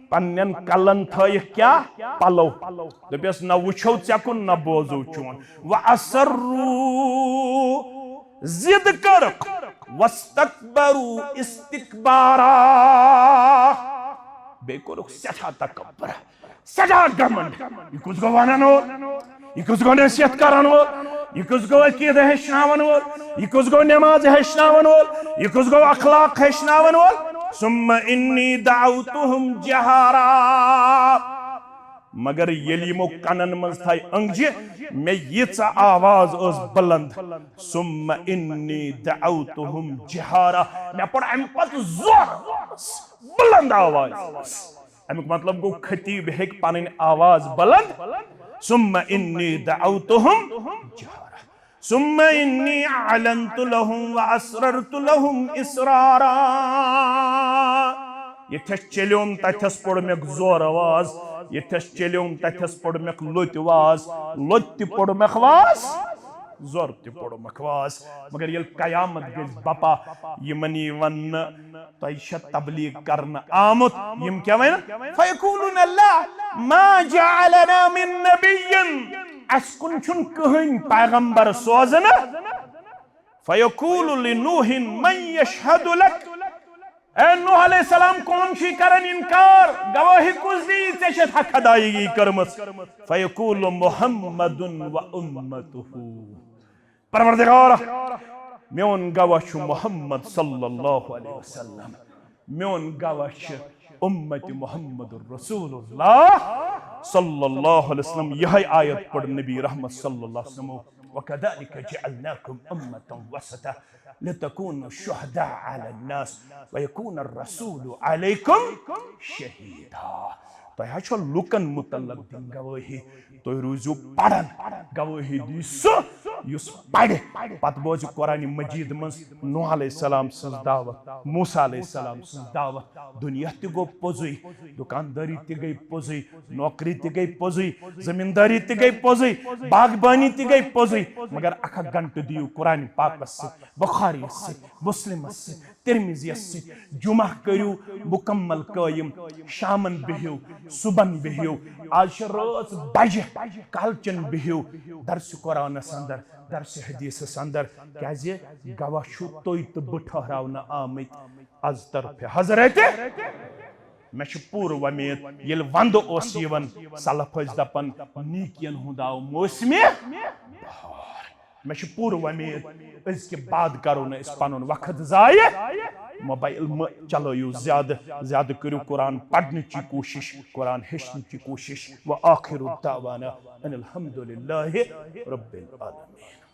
پننٮ۪ن کلن تھٲیِکھ کیٛاہ؟ پلو۔ دوٚپٮ۪س، نہ وٕچھو ژےٚ کُن، نہ بوزو چون۔ واسروا، ضد کٔرٕکھ۔ واستکبروا استکبارا، بیٚیہِ کوٚرُکھ سٮ۪ٹھاہ تکبر، سٮ۪ٹھاہ گھمنڈ۔ یہِ کُس گوٚو ونان وول؟ یہِ کُس گوٚو نصیحت کران وول؟ یہِ کُس گوٚو عقیدٕ ہیٚچھناوان وول؟ یہِ کُس گوٚو نماز ہیٚچھناوان وول؟ یہِ کُس گوٚو اخلاق ہیٚچھناوان وول؟ ثم انی دعوتہم جہارا۔ مگر ییٚلہِ یِمو کنن منٛز تھایہِ أنٛگجہِ، مےٚ ییٖژاہ آواز ٲس بلند۔ ثم انی دعوتہم جہارا، مےٚ پوٚر امہِ پتہٕ زورٕ بلند آواز۔ امیُک مطلب گوٚو، خطیب ہیٚکہِ پنٕنۍ آواز بلند۔ ثم انی دعوتہم جہارا، ثم انی اعلنت لہم واسررت لہم اسرارا۔ یتھس چلیوم تتھس پوٚر مےٚ زور آواز، یتھس چلیوم تتھس پوٚر مےٚ لوٚت واز، لوٚت تہِ پوٚر مےٚ واز، زور تہِ پوٚرمکھ واز۔ مگر ییٚلہِ قیامت گژھِ بپا، یِمن یی وننہٕ، تۄہہِ چھا تبلیغ کرنہٕ آمُت؟ یِم کیٛاہ ونن؟ فیقولون لا، ما جعلنا من نبی، اسہِ کُن چھُنہٕ کٕہٕنۍ پیغمبر سوزنہٕ۔ فیقول لنوح من یشہد لک، اے نوح علیہ السلام، قوم چھِ کران انکار، گوٲہی کُس دی؟ ژےٚ چھتھ حق ادائیگی کٔرمٕژ۔ فیقول محمد و امتہ۔ پروردگارا، میون گواہ چھُ محمد صلی اللہ علیہ وسلم، میون گواہ چھُ امت محمد رسول اللہ صلی اللہ علیہ وسلم۔ یہے آیت پڑھ نبی رحمت صلی اللہ علیہ وسلم، وكذلك جعلناكم أمة وسطا لتكونوا شهداء على الناس ويكون الرسول عليكم شهيدا۔ تۄہہِ حظ چھو لُکن متعلق دِنۍ گوٲہی، تُہۍ روٗزِو پران، گوٲہی دی سُہ یُس پرِ، پتہٕ بوزِ قرآن مجید منٛز نوح علیہ السلام سٕنٛز دعوت، موسیٰ علیہ السلام سٕنٛز دعوت۔ دُنیا تہِ گوٚو پوٚزُے، دُکاندٲری تہِ گٔے پوٚزُے، نوکری تہِ گٔے پوٚزُے، زٔمیٖندٲری تہِ گٔے پوٚزُے، باغبٲنی تہِ گٔے پوٚزُے، مگر اکھ اکھ گھنٹہٕ دِیِو قرآن پاکس سۭتۍ، بخاریس سۭتۍ، مسلمس سۭتۍ، ترمذیس سۭتۍ، جمعہ کٔرِو مکمل قٲیِم، شامن بِہِو، صبحن بِہِو، آز چھِ رٲژ بجہِ، کالچن بِہِو درسِ قرآنس اندر، درسِ حدیثس اندر، کیازِ گواہ چھِو تُہۍ تہٕ بہٕ ٹھہراونہٕ آمٕتۍ از طرفِ حضرت۔ مےٚ چھِ پوٗرٕ وۄمید، ییٚلہِ ونٛدٕ اوس یِوان، سلف ٲسۍ دپان، "نیکین ہُنٛد آو موسمِ بہار۔" مےٚ چھِ پوٗرٕ وۄمید، أزکہِ بعد کرو نہٕ أسۍ پنُن وقت ضایع۔ موبایل مہٕ چلٲیِو زیادٕ، زیادٕ کٔرِو قرآن پرنٕچی کوٗشِش، قرآن ہیٚچھنٕچی کوٗشِش۔ وآخر دعوانا ان الحمد للہ رب العالمین۔